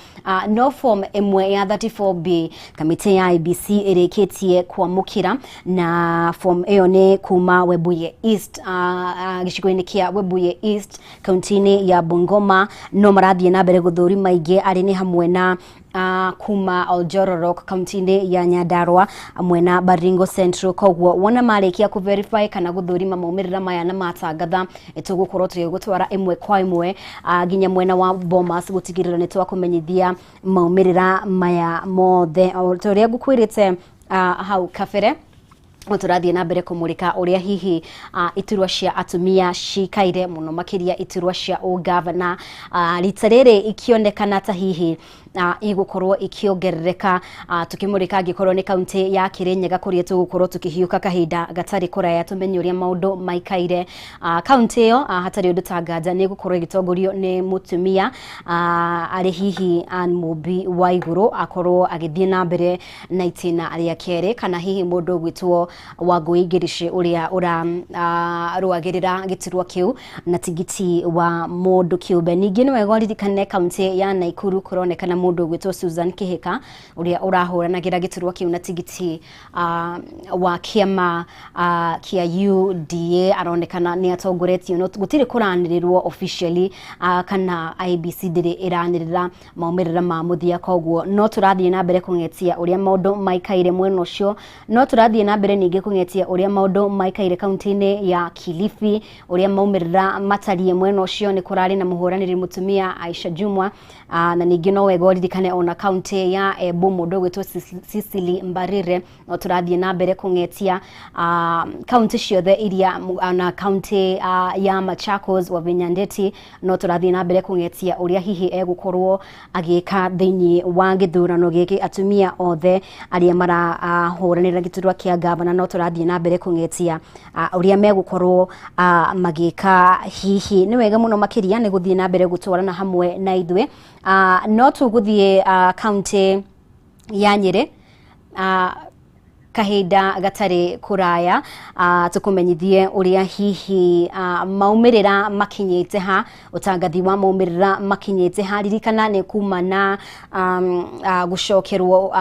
no form ĩmwe ya 34B kamĩtĩ ya IEBC ĩrĩkĩtie kwamũkĩra, na form ĩyo nĩ kuma Webuye East, gĩcigo-inĩ kĩa Webuye East kaunti-inĩ ya Bungoma. No marathiĩ na mbere gũthũrima ingĩ arĩ nĩ hamwe na kuma Oljororok kaunti-inĩ ya Nyandarua mwena Baringo Central. Koguo wona marĩkia kũ verify kana gũthũrima maumĩrĩra maya na matangatha, tũgũkorwo tũgĩgũtwara ĩmwe kwa ĩmwe nginya mwena wa Bomas gũtigĩrĩra nĩ twakũmenyithia maumĩrĩra maya mothe. O ta ũrĩa ngũkwĩrĩte hau kabere, tũrathiĩ na mbere kũmũrĩka ũrĩa hihi iturwa cia atumia cikaire mũno makĩria iturwa cia ũgavana rita rĩrĩ ikionekana ta hihi Igũkorwo ikĩongerereka. Tukĩmũrĩka angĩkorwo nĩ kaunti ya Kirinyaga kũrĩa tũgũkorwo tũkĩhiũka kahinda gatarĩ kũraya tũmenye ũrĩa maũndũ maikaire. Kaunti ĩyo, hatarĩ ũndũ ta nganja, nĩ ĩgũkorwo ĩgĩtongorio nĩ mũtumia, arĩ hihi Ann Mumbi Waiguru akorwo agĩthiĩ na mbere na itĩna rĩa kerĩ, kana hihi mũndũ ũgwĩtwo Wangũi Ngirici ũrĩa ũrarũagĩrĩra gĩturwa kĩu na tigiti wa mũndũ kĩũmbe. Ningĩ nĩ wega ũririkane kaunti ya Naikuru kũronekana mũndũ ũgwĩtwo Susan Kihika ũrĩa ũrahũranagĩra gĩturwa kĩu na tigiti wa kĩama kĩa UDA aronekana nĩ atongoretio, no gũtirĩ kũranĩrĩrwo officially, kana IEBC ndĩrĩ ĩranĩrĩra maumĩrĩra ma mũthia. Koguo no tũrathiĩ na mbere kũng'etia ũrĩa maũndũ maikaire mwena ũcio. No tũrathiĩ na mbere ningĩ kũng'etia ũrĩa maũndũ maikaire kaunti-inĩ ya Kilifi, ũrĩa maumĩrĩra matariĩ mwena ũcio. Nĩ kũrarĩ na mũhũranĩri mũtumia Aisha Jumwa, na ningĩ no wega ũririkane ona kaunti ya Embu mũndũ ũgwĩtwo Cecily Mbarire. No tũrathiĩ na mbere kũng'etia kaunti ciothe iria, na kaunti ya Machakos, Wavinya Ndeti, no tũrathiĩ na mbere kũng'etia ũrĩa hihi egũkorwo agĩka thĩinĩ wa gĩthurano gĩkĩ. Atumia othe arĩa marahũranĩra gĩturwa kĩa gavana, no tũrathiĩ na mbere kũng'etia ũrĩa megũkorwo magĩka. Hihi nĩ wega mũno makĩria nĩ gũthiĩ na mbere gũtwarana hamwe na ithuĩ. No tũgũthiĩ kaunti ya Nyĩrĩ kahinda gatarĩ kũraya, tũkũmenyithie ũrĩa hihi maumĩrĩra makinyĩte ha, ũtangathi wa maumĩrĩra makinyĩte ha. Ririkana nĩ kuma na gũcokerwo,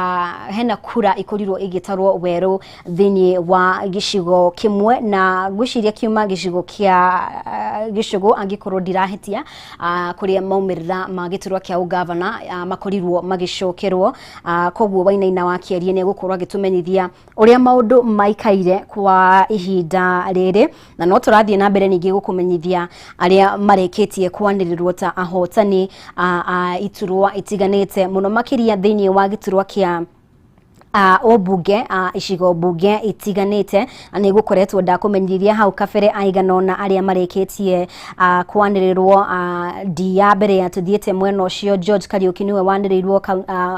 hena kura ikorirwo igĩtarwo werũ thĩinĩ wa gĩcigo kĩmwe, na ngwĩciria kiuma gĩcigo kĩa gĩcũgũ, angĩkorwo ndirahĩtia, kũrĩa maumĩrĩra ma gĩturwa kĩa ũgavana makorirwo magĩcokerwo. Koguo Wainaina wa Kĩarie nĩ egũkorwo agĩtũmenyithia ũrĩa maũndũ maikaire kwa ihinda rĩrĩ, na no tũrathiĩ na mbere ningĩ gũkũmenyithia arĩa marĩkĩtie kwanĩrĩrwo ta ahotani a iturwa itiganĩte, mũno makĩria thĩinĩ wa gĩturwa kĩa ũmbunge, icigo mbunge itiganĩte. Na nĩ gũkoretwo ndakũmenyithia hau kabere aigana ũna arĩa marĩkĩtie kwanĩrĩrwo. Ndia mbere ya tũthiĩte mwena ũcio, George Kariũki nĩwe wanĩrĩirwo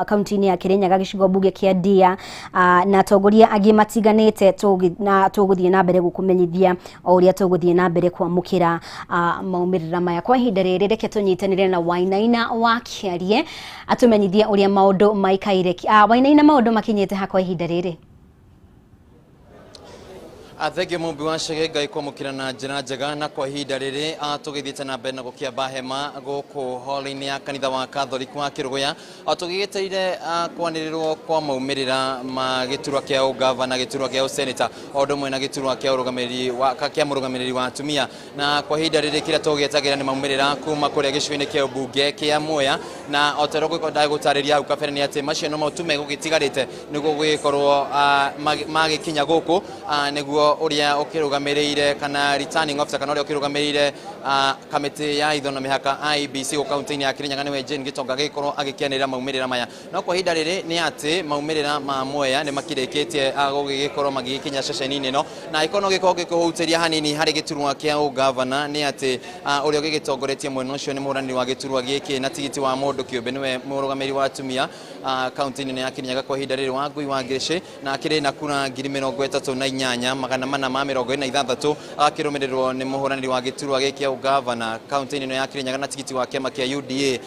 kaunti-inĩ ya Kirinyaga, gĩcigo mbunge kĩa Ndia, na atongoria angĩ matiganĩte. Na tũgũthiĩ na mbere gũkũmenyithia o ũrĩa tũgũthiĩ na mbere kwamũkĩra maumĩrĩra maya. Kwa ihinda rĩrĩ, reke tũnyitanĩre na Wainaina wa Kĩarie atũmenyithie ũrĩa maũndũ maikaire. Wainaina, maũndũ makinyĩte ha kwa ihinda rĩrĩ? Thengio Mumbi wa Chege, Ngai kwamũkĩra na njĩra njega. Na kwa ihinda rĩrĩ, tũgĩthiĩte na mbere na gũkĩamba hema gũkũ hall-inĩ ya kanitha wa Catholic wa Kĩrũgũya, tũgĩgĩteire kwanĩrĩrwo kwa maumĩrĩra ma gĩturwa kĩa ũgavana, gĩturwa kĩa ũseneta, o ũndũ ũmwe na gĩturwa kĩa ũrũgamĩrĩri wa kĩa mũrũgamĩrĩri wa atumia. Na kwa ihinda rĩrĩ, kĩrĩa tũgĩetagĩra nĩ maumĩrĩra kuma kũrĩa gĩcigo-inĩ kĩa ũmbunge kĩa Mwea. Na o ta ũrĩa ndagũtarĩria hau kabere, nĩ atĩ macio nomo tu megũgĩtigarĩte nĩguo gũgĩkorwo magĩkinya gũkũ, nĩguo ũrĩa ũkĩrũgamĩrĩire kana returning officer, kana ũrĩa ũkĩrũgamĩrĩire kamĩtĩ ya itho na mĩhaka IEBC gũkũ kaunti-inĩ ya Kirinyaga, nĩwe Jane Gitonga, agĩkorwo agĩkĩanĩrĩra maumĩrĩra maya. No kwa ihinda rĩrĩ nĩ atĩ maumĩrĩra ma Mwea nĩ makĩrĩkĩtie gũgĩkorwo magĩgĩkinya ceceni-inĩ ĩno. Na ĩkorwo no gĩkorwo gĩkũhutĩria hanini harĩ gĩturwa kĩa ũgavana, nĩ atĩ ũrĩa ũgĩgĩtongoretie mwena ũcio nĩ mũhũranĩri wa gĩturwa gĩkĩ na tigiti wa mũndũ kĩũmbe, nĩwe mũrũgamĩrĩri wa atumia kaunti-inĩ ya Kirinyaga kwa ihinda rĩrĩ, Wangui wa Ngĩrĩcĩ, na akĩrĩ na kura 38,426, agakĩrũmĩrĩrwo nĩ mũhũranĩri wa gĩturwa gĩkĩ kĩa ũgavana kaunti-inĩ ĩno ya Kirinyaga na tigiti wa kĩama kĩa UDA,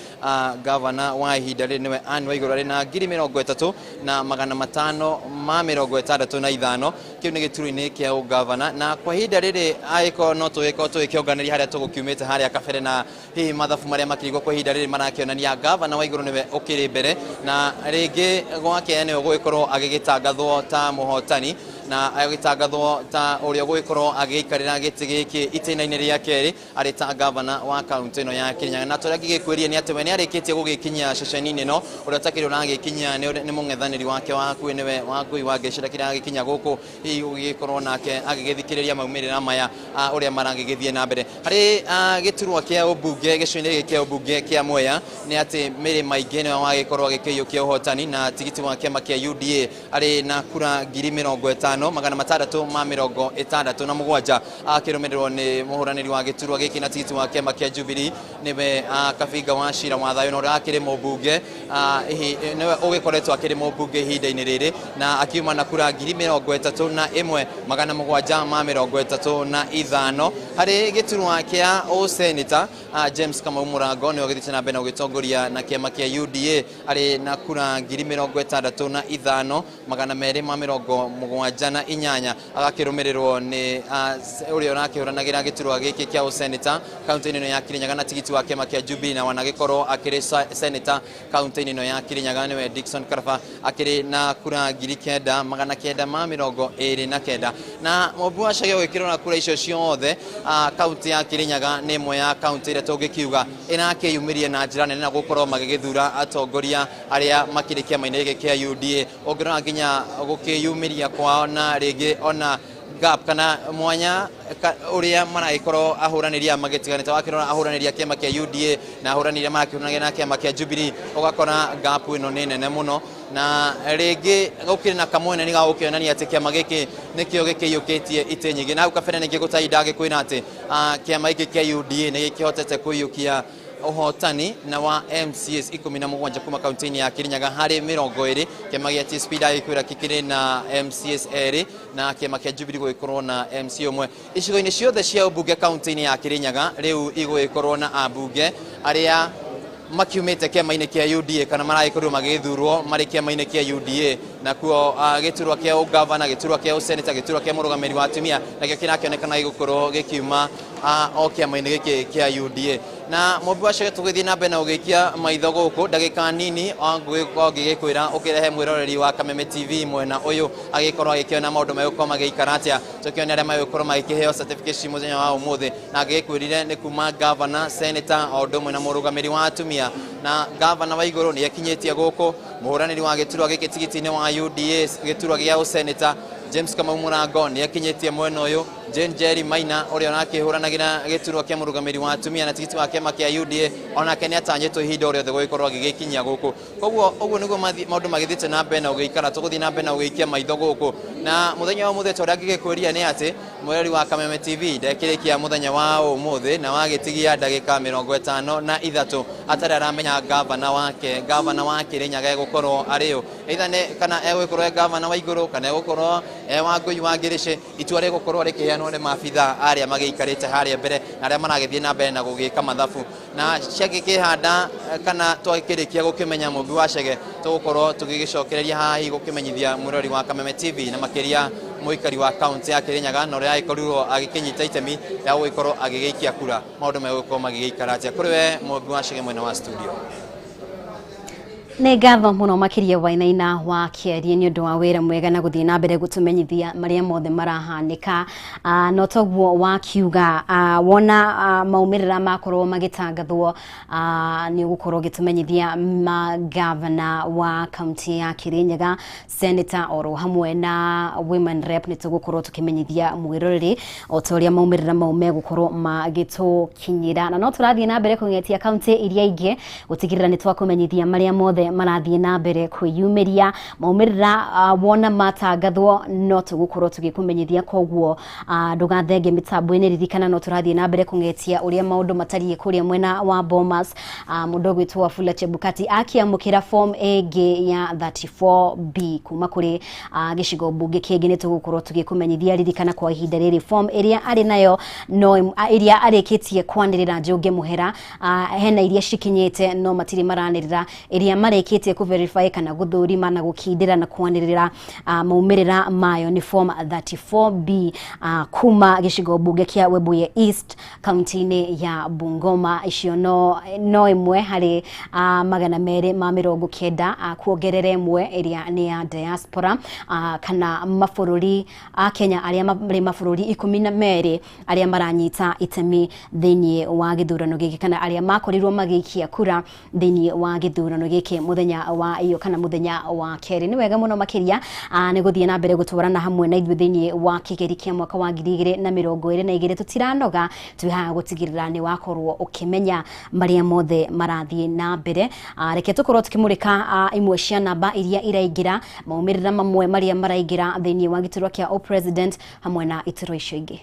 gavana wa ihinda rĩrĩ, nĩwe Anne Waigũrũ, arĩ na 30,565. Kĩu nĩ gĩturwa-inĩ kĩa ũgavana. Na kwa ihinda rĩrĩ, angĩkorwo no tũgĩkorwo tũgĩkĩonganĩria harĩa tũgũkiumĩte harĩa kabere, na hihi mathabu marĩa makĩrigwo kwa ihinda rĩrĩ marakĩonania gavana Waigũrũ nĩwe ũkĩrĩ mbere, na rĩngĩ gwake nĩwe gũgĩkorwo agĩgĩtangathwo ta mũhotani na agĩtangathwo ta ũrĩa ũgũgĩkorwo agĩikarĩra gĩtĩ gĩkĩ itĩna-inĩ rĩa kerĩ arĩ ta gavana wa kaunti ĩno ya Kirinyaga. Na tũrĩa ngĩgĩkwĩria nĩ atĩ we nĩ arĩkĩtie gũgĩkinyia ceceni-inĩ ĩno. Ũrĩa ũtakĩrĩ ũragĩkinyia nĩ mũng'ethanĩri wake wa hakuhĩ, nĩwe Wangui wa Ngĩcĩ, kĩrĩa agĩkinya gũkũ hihi gũgĩkorwo nake agĩgĩthikĩrĩria maumĩrĩra maya, ũrĩa maragĩgĩthiĩ na mbere harĩ gĩturwa kĩa ũmbunge gĩcigo-inĩ gĩkĩ kĩa ũmbunge kĩa Mwea. Nĩ atĩ Mary Maingĩ nĩwe wagĩkorwo agĩkĩiyũkia ũhotani na tigiti wa kĩama kĩa UDA, arĩ na kura 55,000. 5,667 akĩrũmĩrĩrwo nĩ mũhũranĩri wa gĩturwa gĩkĩ na tigiti wa kĩama kĩa Jubilee nĩwe Kabinga wa Cira wa Thayũ na ũrĩa akĩrĩ mũmbunge nĩwe ũgĩkoretwo akĩrĩ mũmbunge ihinda-inĩ rĩrĩ na akiuma na kura 31,735 harĩ gĩturwa kĩa ũseneta James Kamau Mũrango nĩwe ũgĩthiĩte na mbere na gũgĩtongoria na kĩama kĩa UDA arĩ na kura 65,278 agakĩrũmĩrĩrwo nĩ ũrĩa ũrakĩhũranagĩra gĩturwa gĩkĩ kĩa ũseneta kaunti-inĩ ĩno ya Kirinyaga na tigiti wa kĩama kĩa Jubilee na wanagĩkorwo akĩrĩ seneta kaunti-inĩ ĩno ya Kirinyaga nĩwe Dickson Karaba akĩrĩ na kura 9,929 na Mũmbi wa Chege ũgĩkĩrora kura icio ciothe kaunti ya Kirinyaga nĩ ĩmwe ya kaunti ĩrĩa tũngĩkiuga ĩrakĩyumĩria na njĩra nene na gũkorwo magĩgĩthura atongoria arĩa makĩrĩ kĩama-inĩ gĩkĩ kĩa UDA ũngĩrora nginya gũkĩyumĩria kwao na rĩngĩ ona gap kana mwanya uria maragĩkorwo ahũranĩria magĩtiganĩte wakĩrora ahũranĩria kĩama kĩa UDA na ahũranĩria marakĩhũranĩria na kĩama kĩa Jubilee ũgakora gap ĩno nĩ nene mũno na rĩngĩ gũkĩrĩ na kamwene nĩ gagũkĩonania atĩ kĩama gĩkĩ nĩkĩo gĩkĩiyũkĩtie itĩ nyingĩ na hau kabere ningĩ gũtarĩ ndagĩkwĩra atĩ kĩama gĩkĩ kĩa UDA nĩ gĩkĩhotete kũiyũkia ũhotani na wa MCAs 17 kuma kaunti-inĩ ya Kirinyaga harĩ 20 kĩama gĩa TSP ndagĩkwĩra kĩkĩrĩ na MCAs 2 na kĩama kĩa Jubilee gũgĩkorwo na MC ũmwe icigo-inĩ ciothe cia ũmbunge kaunti-inĩ ya Kirinyaga rĩu igũgĩkorwo na ambunge arĩa makiumĩte kĩama-inĩ kĩa UDA kana maragĩkorirwo magĩgĩthurwo marĩ kĩama-inĩ kĩa UDA nakuo gĩturwa kĩa ũgavana gĩturwa kĩa ũseneta gĩturwa kĩa mũrũgamĩrĩri wa atumia nakĩo kĩrakĩonekana gĩgũkorwo gĩkiuma o kĩama-inĩ gĩkĩ kĩa UDA na Mũmbi wa Chege tũgĩthiĩ na mbere na gũgĩikia maitho gũkũ ndagĩka nini ngĩgĩkwĩra ũkĩrehe mwĩroreri wa Kameme TV mwena ũyũ agĩkorwo agĩkĩona maũndũ megũkorwo magĩikara atĩa tũkĩone arĩa megũkorwo magĩkĩheo certificate mũthenya wa ũmũthĩ na ngĩgĩkwĩrire nĩ kuma gavana senator o ũndũ ũmwe na mũrũgamĩrĩri wa atumia na gavana wa igũrũ nĩ akinyĩtie gũkũ mũhũranĩri wa gĩturwa gĩkĩ tigiti-inĩ wa UDA gĩturwa gĩa ũseneta James Kamau Mũrango nĩ akinyĩtie mwena ũyũ Jane Jerry Maina ũrĩa ũrakĩhũranagĩra gĩturwa kĩa mũrũgamĩrĩri wa atumia na tigiti wa kĩama kĩa UDA onake nĩ atanyĩtwo ihinda o rĩothe gũgĩkorwo agĩgĩkinyia gũkũ koguo ũguo nĩguo maũndũ magĩthiĩte na mbere na gũgĩikara tũgũthiĩ na mbere na gũgĩikia maitho gũkũ na mũthenya wa ũmũthĩ ta ũrĩa ngĩgĩkwĩria nĩ atĩ mwĩrori wa Kameme TV ndekĩrĩkia mũthenya wa ũmũthĩ na wagĩtigia ndagĩka 53 atarĩ aramenya gavana wake gavana wa Kirinyaga egũkorwo arĩ ũ either nĩ kana egũgĩkorwo e gavana wa igũrũ kana egũkorwo e wa Ngũi wa Ngĩrĩcĩ itua rĩgũkorwo rĩkĩheanwo nĩ maabitha arĩa magĩikarĩte harĩa mbere na arĩa maragĩthiĩ na mbere na gũgĩka mathabu na ciagĩkĩhanda kana twakĩrĩkia gũkĩmenya Mũmbi wa Chege tũgũkorwo tũgĩgĩcokereria haha hihi gũkĩmenyithia mwĩrori wa Kameme TV na makĩria mũikari wa kaunti ya Kirinyaga na ũrĩa agĩkorirwo agĩkĩnyita itemi rĩa gũgĩkorwo agĩgĩikia kura maũndũ megũkorwo magĩgĩikara atĩa kũrĩ we Mũmbi wa Chege mwena wa studio. Nĩ ngatho mũno makĩria Wainaina wa Kĩarie nĩ ũndũ wa wĩra mwega na gũthiĩ na mbere gũtũmenyithia marĩa mothe marahanĩka no toguo wakiuga wona maumĩrĩra makorwo magĩtangathwo nĩ ũgũkorwo ũgĩtũmenyithia magavana wa kaunti ya Kirinyaga senator oro hamwe na women rep nĩ tũgũkorwo tũkĩmenyithia mwĩroreri o ta ũrĩa maumĩrĩra mau megũkorwo magĩtũkinyĩra na no tũrathiĩ na mbere kũng'etia kaunti iria ingĩ gũtigĩrĩra nĩ twakũmenyithia marĩa mothe marathiĩ na mbere kwĩyumĩria maumĩrĩra wona matangathwo no tũgũkorwo tũgĩkũmenyithia koguo ndũgathenge mĩtambo-inĩ ririkana no tũrathiĩ na mbere kũng'etia ũrĩa maũndũ matariĩ kũrĩa mwena wa Bomas mũndũ ũgwĩtwo Wafula Chebukati akĩamũkĩra form ĩngĩ ya 34B kuma kũrĩ gĩcigo mbunge kĩngĩ nĩ tũgũkorwo tũgĩkũmenyithia ririkana kwa ihinda rĩrĩ form ĩrĩa arĩ nayo no ĩrĩa arĩkĩtie kwanĩrĩra Njũngĩ Mũhera hena iria cikinyĩte no matirĩ maranĩrĩra ĩrĩa marĩkĩtie kũ verify kana gũthũrima na gũkindĩra na kwanĩrĩra maumĩrĩra mayo nĩ form 34B kuma gĩcigo mbunge kĩa Webuye East kaunti-inĩ ya Bungoma icio no ĩmwe harĩ 290 kuongerera ĩmwe ĩrĩa nĩ ya diaspora kana mabũrũri a Kenya arĩa marĩ mabũrũri 12 arĩa maranyita itemi thĩinĩ wa gĩthurano gĩkĩ kana arĩa makorirwo magĩikia kura thĩinĩ wa gĩthurano gĩkĩ Muthenya wa iyo kana muthenya wa keri ni wega muno makiria ni guthie na mbere gutwarana hamwe na ithuĩ thiini wa kigeri kia mwaka wa 2022. Tutiranoga twi haha gutigirira ni wakorwo ukimenya maria mothe marathie na mbere. Reke tukorwo tukimurika imwe cia namba iria iraingira maumirira mamwe maria maraingira thiini wa giturwa kia o president hamwe na iturwa icio ingĩ.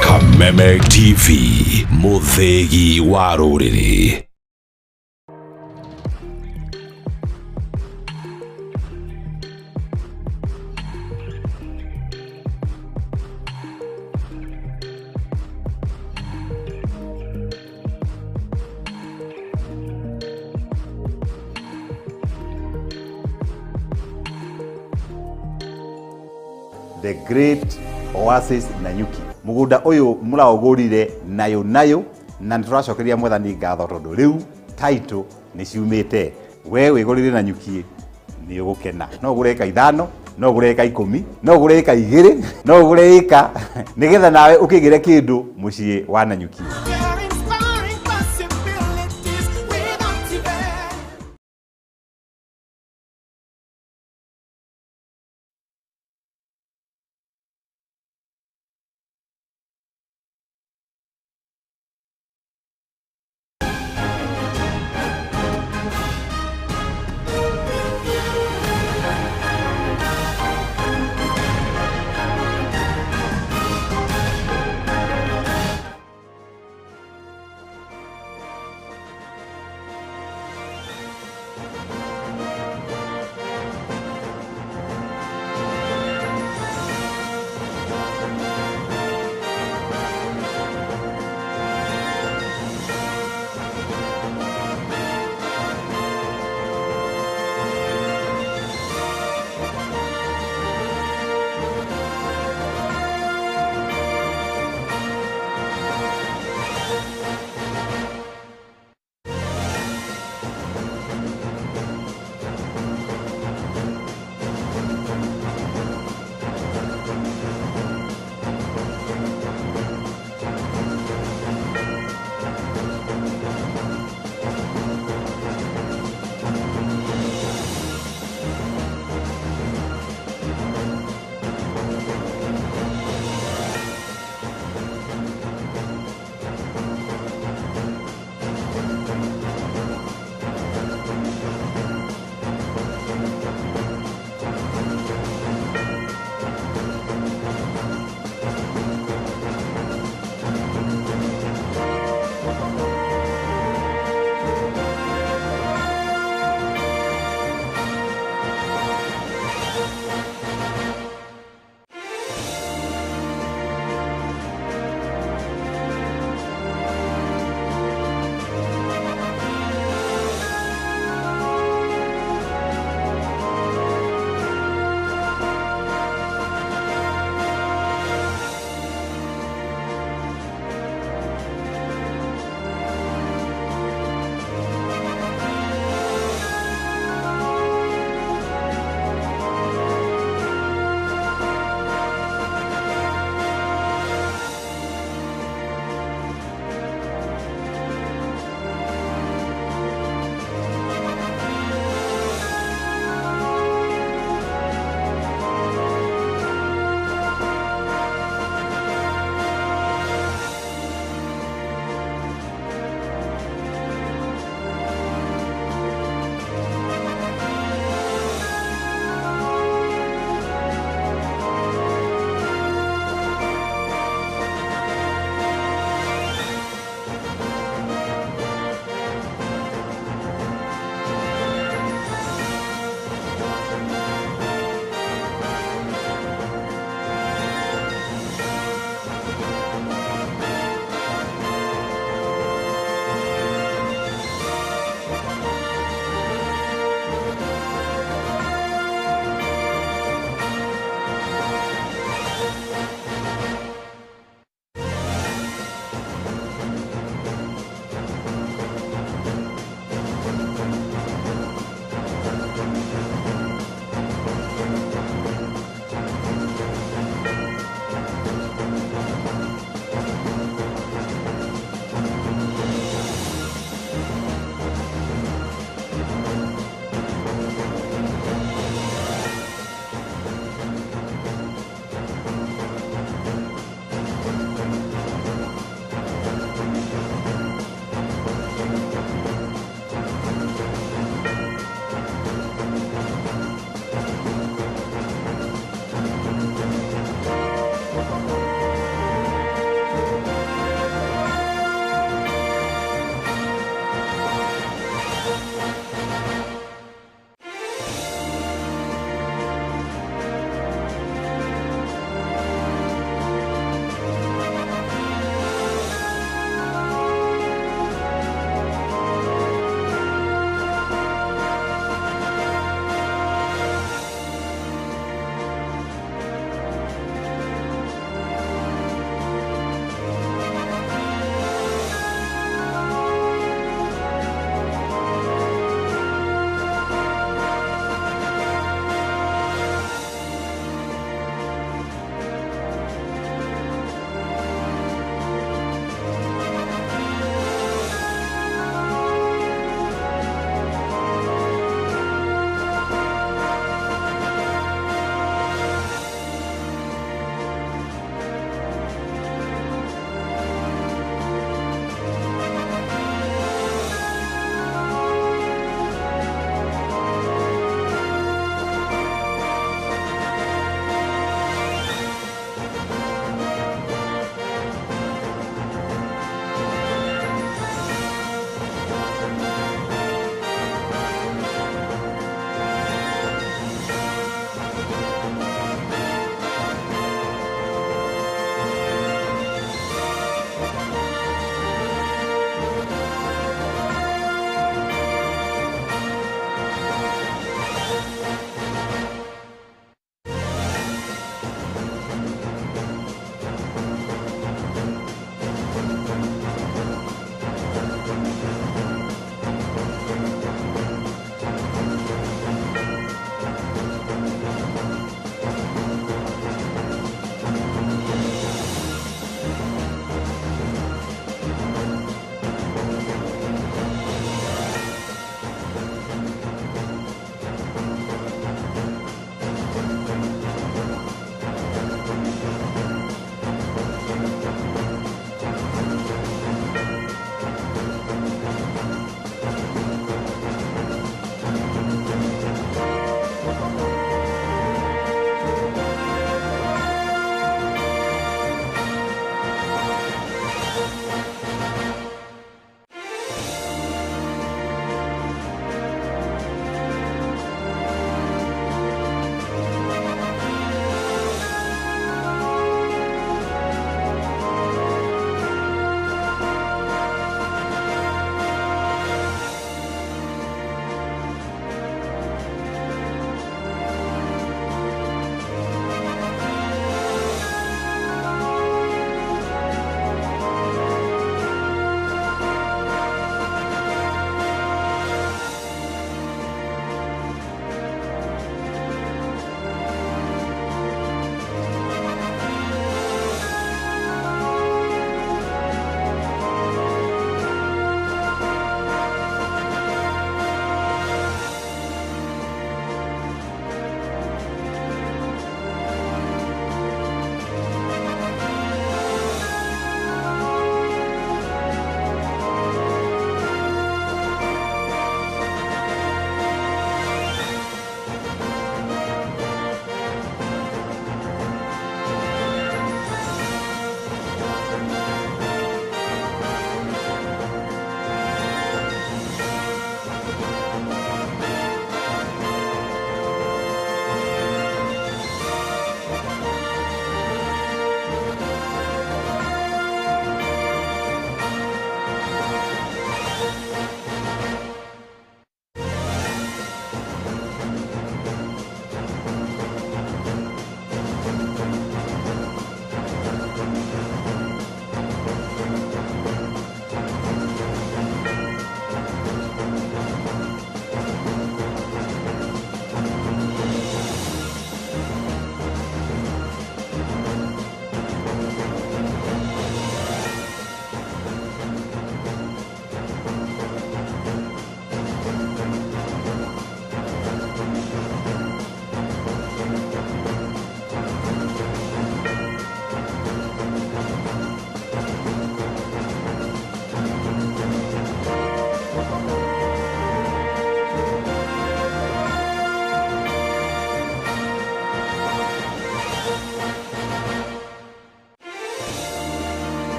Kameme TV, muthegi wa rũrĩrĩ. The Great Oasis Nanyuki. Mugunda uyu muraugurire nayo nayo na nituracokeria Mwathani ngatho tondu riu title ni ciumite. We wigurire Nanyuki ni ugukena. No ugure eka 5, no ugure eka 10, no ugure eka 2, no ugure eka nigetha nawe ukigire kindu mucii wa Nanyuki.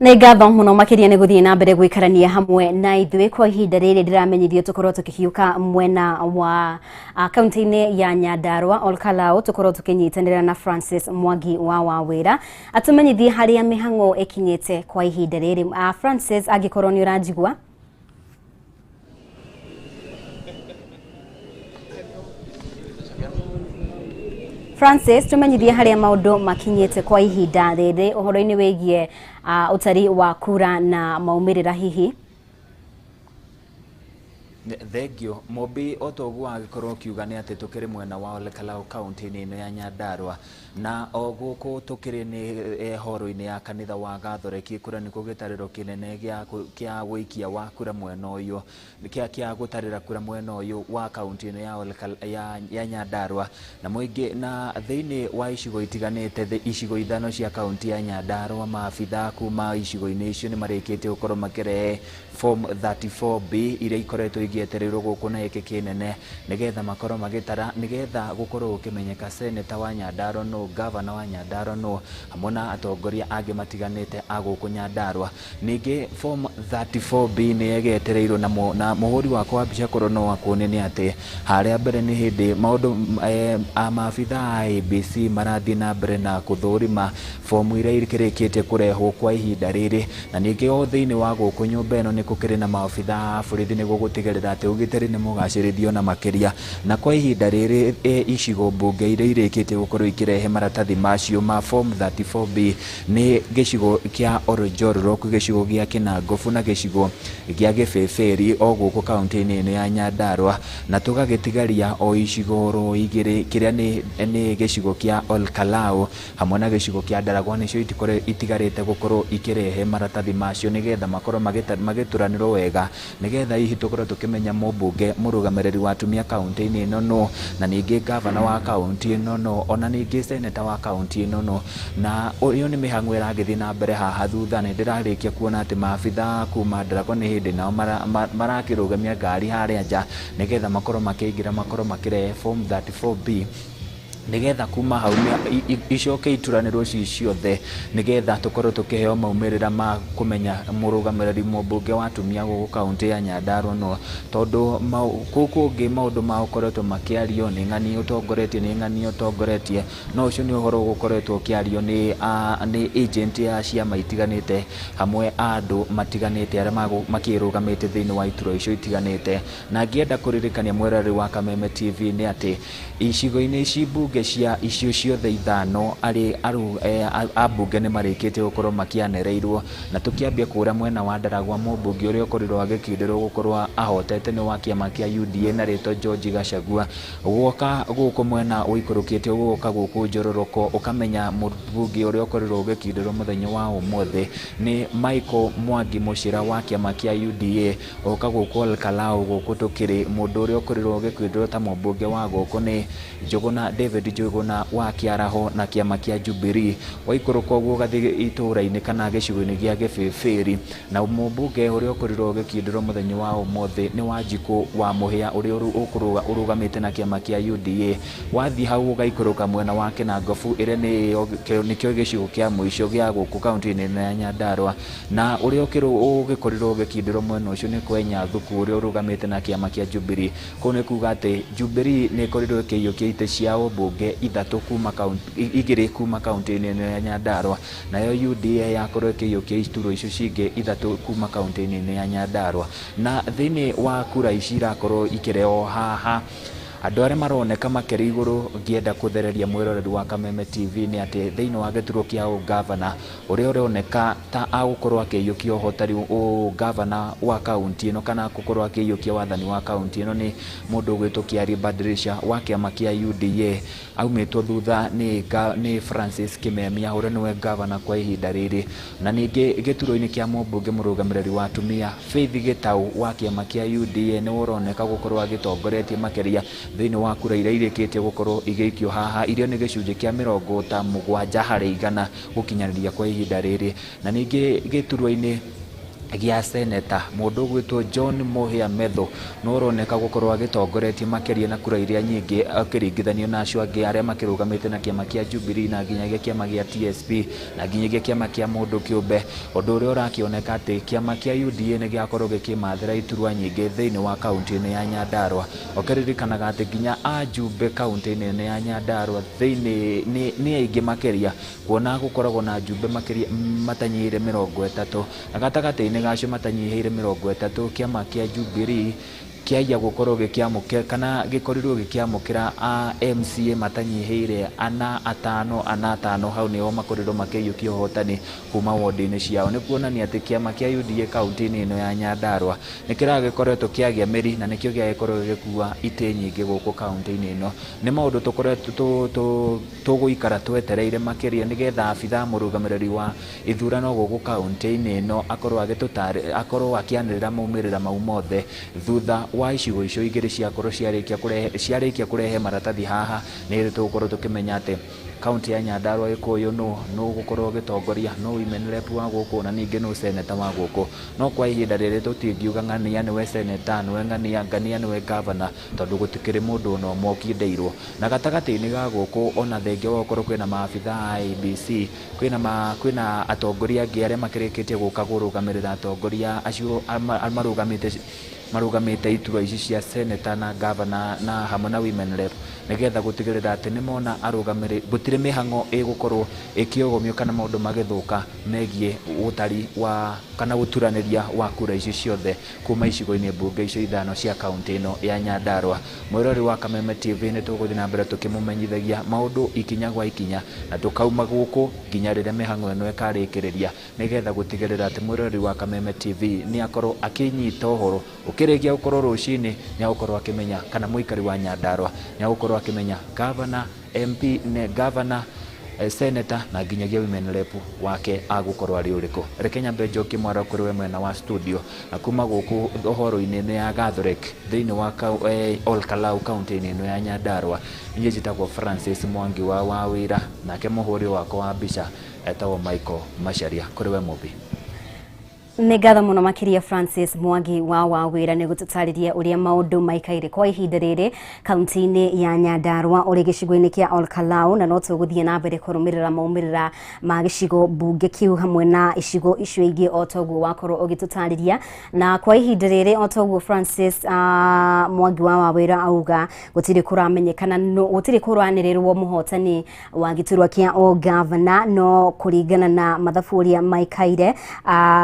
Nĩ ngatho mũno makĩria nĩ gũthiĩ na mbere gũikarania hamwe na ithuĩ kwa ihinda rĩrĩ. Ndĩramenyithio tũkorwo tũkĩhiũka mwena wa kaunti-inĩ ya Nyandarua, Olkalau, tũkorwo tũkĩnyitanĩra na Francis Mwangi wa Wawĩra atũmenyithie harĩa mĩhang'o ĩkinyĩte kwa ihinda rĩrĩ. Francis, angĩkorwo nĩ ũranjigua. Francis, tumenyithie haria maundu makinyite kwa ihinda riri uhoro-ini wigie utari wa kura na maumirira hihi. Thengio Mobi, o toguo agĩkorwo ũkiuga nĩ atĩ tũkĩrĩ mwena wa Olkalau kaunti-inĩ ĩno ya Nyandarua, na o gũkũ tũkĩrĩ nĩ horo-inĩ ya kanitha wa Gathoreki kũrĩa nĩkuo gĩtarĩro kĩnene kĩa wĩikia wa kura mwena ũyũ, kĩa gũtarĩra kura mwena ũyũ wa kaunti ĩno ya Nyandarua, na mũingĩ na thĩinĩ wa icigo itiganĩte, icigo ithano cia kaunti ya Nyandarua, maabitha kuma icigo-inĩ icio nĩ marĩkĩtie gũkorwo makĩrehe form 34B iria ikoretwo igĩetereirwo gũkũ na gĩkĩ kĩnene nĩgetha makorwo magĩtara, nĩgetha gũkorwo gũkĩmenyeka seneta wa Nyandarua nũ, gavana wa Nyandarua nũ, hamwe na atongoria angĩ matiganĩte a gũkũ Nyandarua. Ningĩ form 34B nĩ ĩgĩetereirwo na mũhũri wakwa wa mbica korwo no akuonie nĩ atĩ harĩa mbere nĩ hĩndĩ maũndũ maabitha a ABC marathiĩ na mbere na kũthũrima fomu iria ikĩrĩkĩtie kũrehwo kwa ihinda rĩrĩ, na ningĩ o thĩinĩ wa gũkũ nyũmba ĩno nĩ gũkĩrĩ na maabitha a borithi nĩguo gũtigĩrĩra atĩ ũgitĩri nĩ mũgacĩrithio na makĩria. Na kwa ihinda rĩrĩ icigo mbunge iria irĩkĩtie gũkorwo ikĩrehe maratathi macio ma form 34B nĩ gĩcigo kĩa Oljororok, gĩcigo gĩa Kinangofu na gĩcigo gĩa Gĩbĩbĩri o gũkũ kaunti-inĩ ĩno ya Nyandarua, na tũgagĩtigaria o icigo oro igĩrĩ kĩrĩa nĩ gĩcigo kĩa Olkalau hamwe na gĩcigo kĩa Ndaragwa, nĩcio itigarĩte gũkorwo ikĩrehe maratathi macio nĩgetha makorwo magĩturanĩrwo wega nĩgetha hihi tũkorwo tũkĩmenya mũmbunge mũrũgamĩrĩri wa atumia kaunti-inĩ ĩno nũ, na ningĩ gavana wa kaunti ĩno nũ, ona ningĩ seneta wa kaunti ĩno nũ. Na ũyũ nĩ mĩhang'o ĩragĩthiĩ na mbere haha thutha. Nĩ ndĩrarĩkia kuona atĩ maabitha kuma Ndaragwa nĩ hĩndĩ nao marakĩrũgamia ngari harĩa nja nĩgetha makorwo makĩingĩra makorwo makĩrehe form 34B nigetha kuma hau icoke ituranĩrwo ci ciothe nigetha tukorwo tukiheo maumĩrĩra ma kũmenya mũrũgamĩrĩri mũmbunge wa atumia gũkũ kaunti ya Nyandarua no tondu kũu kũngĩ maũndũ ma ũkoretwo makĩario nĩ ng'ani ũtongoretie nĩ ng'ani ũtongoretie no ũcio nĩ ũhoro ũkoretwo ũkĩario nĩ agent ya ciama itiganĩte hamwe andũ matiganĩte arĩa makĩrũgamĩte thĩinĩ wa iturwa icio itiganĩte. Na ngĩenda kũririkania mwĩroreri wa Kameme TV nĩ atĩ icigo-inĩ ici mbunge cia icio ciothe ithano arĩ ambunge nĩ marĩkĩtie gũkorwo makĩanĩrĩirwo, na tũkĩambia kũra mwena wa Ndaragwa mũmbunge ũrĩa ũkorirwo agĩkindĩrwo gũkorwo ahotete nĩ wa kĩama kĩa UDA na rĩtwa George Gachagua. Gwoka gũkũ mwena ũikũrũkĩte gũka gũkũ Njororoko ũkamenya mũmbunge ũrĩa ũkorirwo ũgĩkindĩrwo mũthenya wa ũmũthĩ nĩ Michael Mwangi Mũcĩra wa kĩama kĩa UDA. Oka gũkũ Olkalau gũkũ tũkĩrĩ mũndũ ũrĩa ũkorirwo ũgĩkindĩrwo ta mũmbunge wa gũkũ nĩ Njũgũna David Njũgũna wa Kĩaraho na kĩama kĩa Jubilee. Waikũrũka ũguo ũgathiĩ itũũra-inĩ kana gĩcigo-inĩ gĩa Gĩbĩbĩri na mũmbunge ũrĩa ũkorirwo ũgĩkindĩrwo mũthenya wa ũmũthĩ nĩ Wanjikũ wa Mũhĩa ũrĩa ũrũgamĩte na kĩama kĩa UDA. Wathiĩ hau ũgaikũrũka mwena wa Kinangofu ĩrĩa nĩkĩo gĩcigo kĩa mũico gĩa gũkũ kaunti-inĩ ya Nyandarua, na ũrĩa ũgĩkorirwo ũgĩkindĩrwo mwena ũcio nĩ Kwenya Thuku ũrĩa ũrũgamĩte na kĩama kĩa Jubilee. Kũu nĩ kuga atĩ Jubilee nĩ ĩkorirwo ĩkĩiyũkia itĩ cia ũmbunge ithatũ kuma kaunti igĩrĩ kuma kaunti-inĩ ĩno ya Nyandarua, nayo UDA yakorwo ĩkĩiyũkia iturwa icio cingĩ ithatũ kuma kaunti-inĩ ĩno ya Nyandarua. Na thĩinĩ wa kura ici irakorwo ikĩrehwo haha andũ arĩa maroneka makĩrĩ igũrũ ngĩenda kũthereria mwĩroreri wa Kameme TV nĩ atĩ thĩinĩ wa gĩturwa kĩa ũgavana ũrĩa ũroneka ta agũkorwo akĩiyũkia ũhotani ũgavana wa kaunti ĩno kana gũkorwo akĩiyũkia wathani wa kaunti ĩno nĩ mũndũ ũgwĩtwo Kĩari Badirisha wa kĩama kĩa UDA, aumĩtwo thutha nĩ Francis Kimemia ũrĩa nĩwe gavana kwa ihinda rĩrĩ. Na ningĩ gĩturwa-inĩ kĩa mũmbunge mũrũgamĩrĩri wa atumia Faith Gĩtau wa kĩama kĩa UDA nĩwe ũroneka gũkorwo agĩtongoretie makĩria thĩinĩ wa kura iria irĩkĩtie gũkorwo igĩikio haha iria nĩ gĩcunjĩ kĩa 70% gũkinyanĩria kwa ihinda rĩrĩ. Na ningĩ gĩturwa-inĩ gĩa seneta mũndũ ũgwĩtwo John Muhia Methu no ũroneka gũkorwo agĩtongoretie makĩria na kura iria nyingĩ akĩringithanio na acio angĩ arĩa makĩrũgamĩte na kĩama kĩa Jubilee na nginyagia kĩama gĩa TSP na nginyagia kĩama kĩa mũndũ kĩũmbe ũndũ ũrĩa ũrakĩoneka atĩ kĩama kĩa UDA nĩ gĩakorwo gĩkĩmathĩra iturwa nyingĩ thĩinĩ wa kaunti-inĩ ya Nyandarua ũkĩririkanaga atĩ nginya ajumbe kaunti-inĩ ĩno ya Nyandarua thĩinĩ nĩ aingĩ makĩria kuona gũkoragwo na ajumbe makĩria matanyihĩire 30 na gatagatĩ-inĩ gacio matanyihĩire 30 kĩama kĩa Jubilee kĩaia gũkorwo gĩkĩamũkĩra kana gĩkorirwo gĩkĩamũkĩra a MCA matanyihĩire 4 5 4 5 hau nĩho makorirwo makĩiyũkia ũhotani kuma wodi-inĩ ciao nĩ kuonania atĩ kĩama kĩa UDA kaunti-inĩ ĩno ya Nyandarua nĩ kĩragĩkoretwo kĩagĩa mĩri na nĩkĩo gĩagĩkorwo gĩgĩkua itĩ nyingĩ gũkũ kaunti-inĩ ĩno nĩ maũndũ tũkoretwo tũgũikara twetereire makĩria nĩgetha abithaa mũrũgamĩrĩri wa ithurano gũkũ kaunti-inĩ ĩno akorwo agĩtũtarĩ akorwo akĩanĩrĩra maumĩrĩra mau mothe thutha wa icigo icio igĩrĩ ciakorwo ciarĩkia kũrehe maratathi haha nĩ tũgũkorwo tũkĩmenya atĩ kaunti ya Nyandarua Gĩkũyũ nũ gũkorwo gĩtongoria no women rep wa gũkũ na ningĩ no seneta wa gũkũ no kwa ihinda rĩrĩ tũtingiuga ng'ania nĩwe seneta nĩwe ng'ania nĩwe gavana tondũ gũtikĩrĩ mũndũ ona ũmwe ũkindĩirwo na gatagatĩ-inĩ ga gũkũ ona thengia wa gũkorwo kwĩna maabitha a IEBC kwĩna atongoria angĩ arĩa makĩrĩkĩtie gũka kũrũgamĩrĩra atongoria acio marũgamĩte iturwa ici cia seneta na gavana na hamwe na women rep nĩgetha gũtigĩrĩra atĩ nĩmona arũgamĩrĩri gũtirĩ mĩhang'o ĩgũkorwo ĩkĩogomio kana maũndũ magĩthũka megiĩ ũtari wa kana gũturanĩria wa kura ici ciothe kuma icigo-inĩ mbunge icio ithano cia kaunti ĩno ya Nyandarua. Mwĩrori wa Kameme TV nĩ tũgũthiĩ na mbere tũkĩmũmenyithagia maũndũ ikinya gwa ikinya na tũkauma gũkũ nginya rĩrĩa mĩhang'o ĩno ĩkarĩkĩrĩria nĩgetha gũtigĩrĩra atĩ mwĩrori wa Kameme TV nĩ akorwo akĩnyita ũhoro ũkĩrĩkia gũkorwo rũcinĩ nĩ agũkorwo akĩmenya kana mũikari wa Nyandarua nĩ agũkorwo akĩmenya gavana MP ne gavana senator na nginyagia women rep wake agũkorwo arĩ ũrĩkũ. Reke nyambe njokie mwara kũrĩ we mwena wa studio na kuma gũkũ ũhoro-inĩ ĩno ya Gatholek thĩinĩ wa Ol Kalou kaunti-inĩ ĩno ya Nyandarua. Niĩ njĩtagwo Francis Mwangi wa Wawĩra nake mũhũri wakwa wa mbica etagwo Michael Macharia. Kũrĩ we Mũmbi. Nĩ ngatho mũno makĩria Francis Mwangi wa Wawĩra nĩ gũtũtarĩria ũrĩa maũndũ maikaire kwa ihinda rĩrĩ kaunti-inĩ ya Nyandarua ũrĩ gĩcigo-inĩ kĩa Ol Kalou na no tũgũthiĩ na mbere kũrũmĩrĩra maumĩrĩra ma gĩcigo mbunge kĩu hamwe na icigo icio ingĩ o toguo wakorwo ũgĩtũtarĩria na kwa ihinda rĩrĩ o toguo Francis Mwangi wa Wawĩra auga gũtirĩ kũramenyekana gũtirĩ kũranĩrĩrwo mũhotani wa gĩturwa kĩa o gavana no kũringana na mathabu ũrĩa maikaire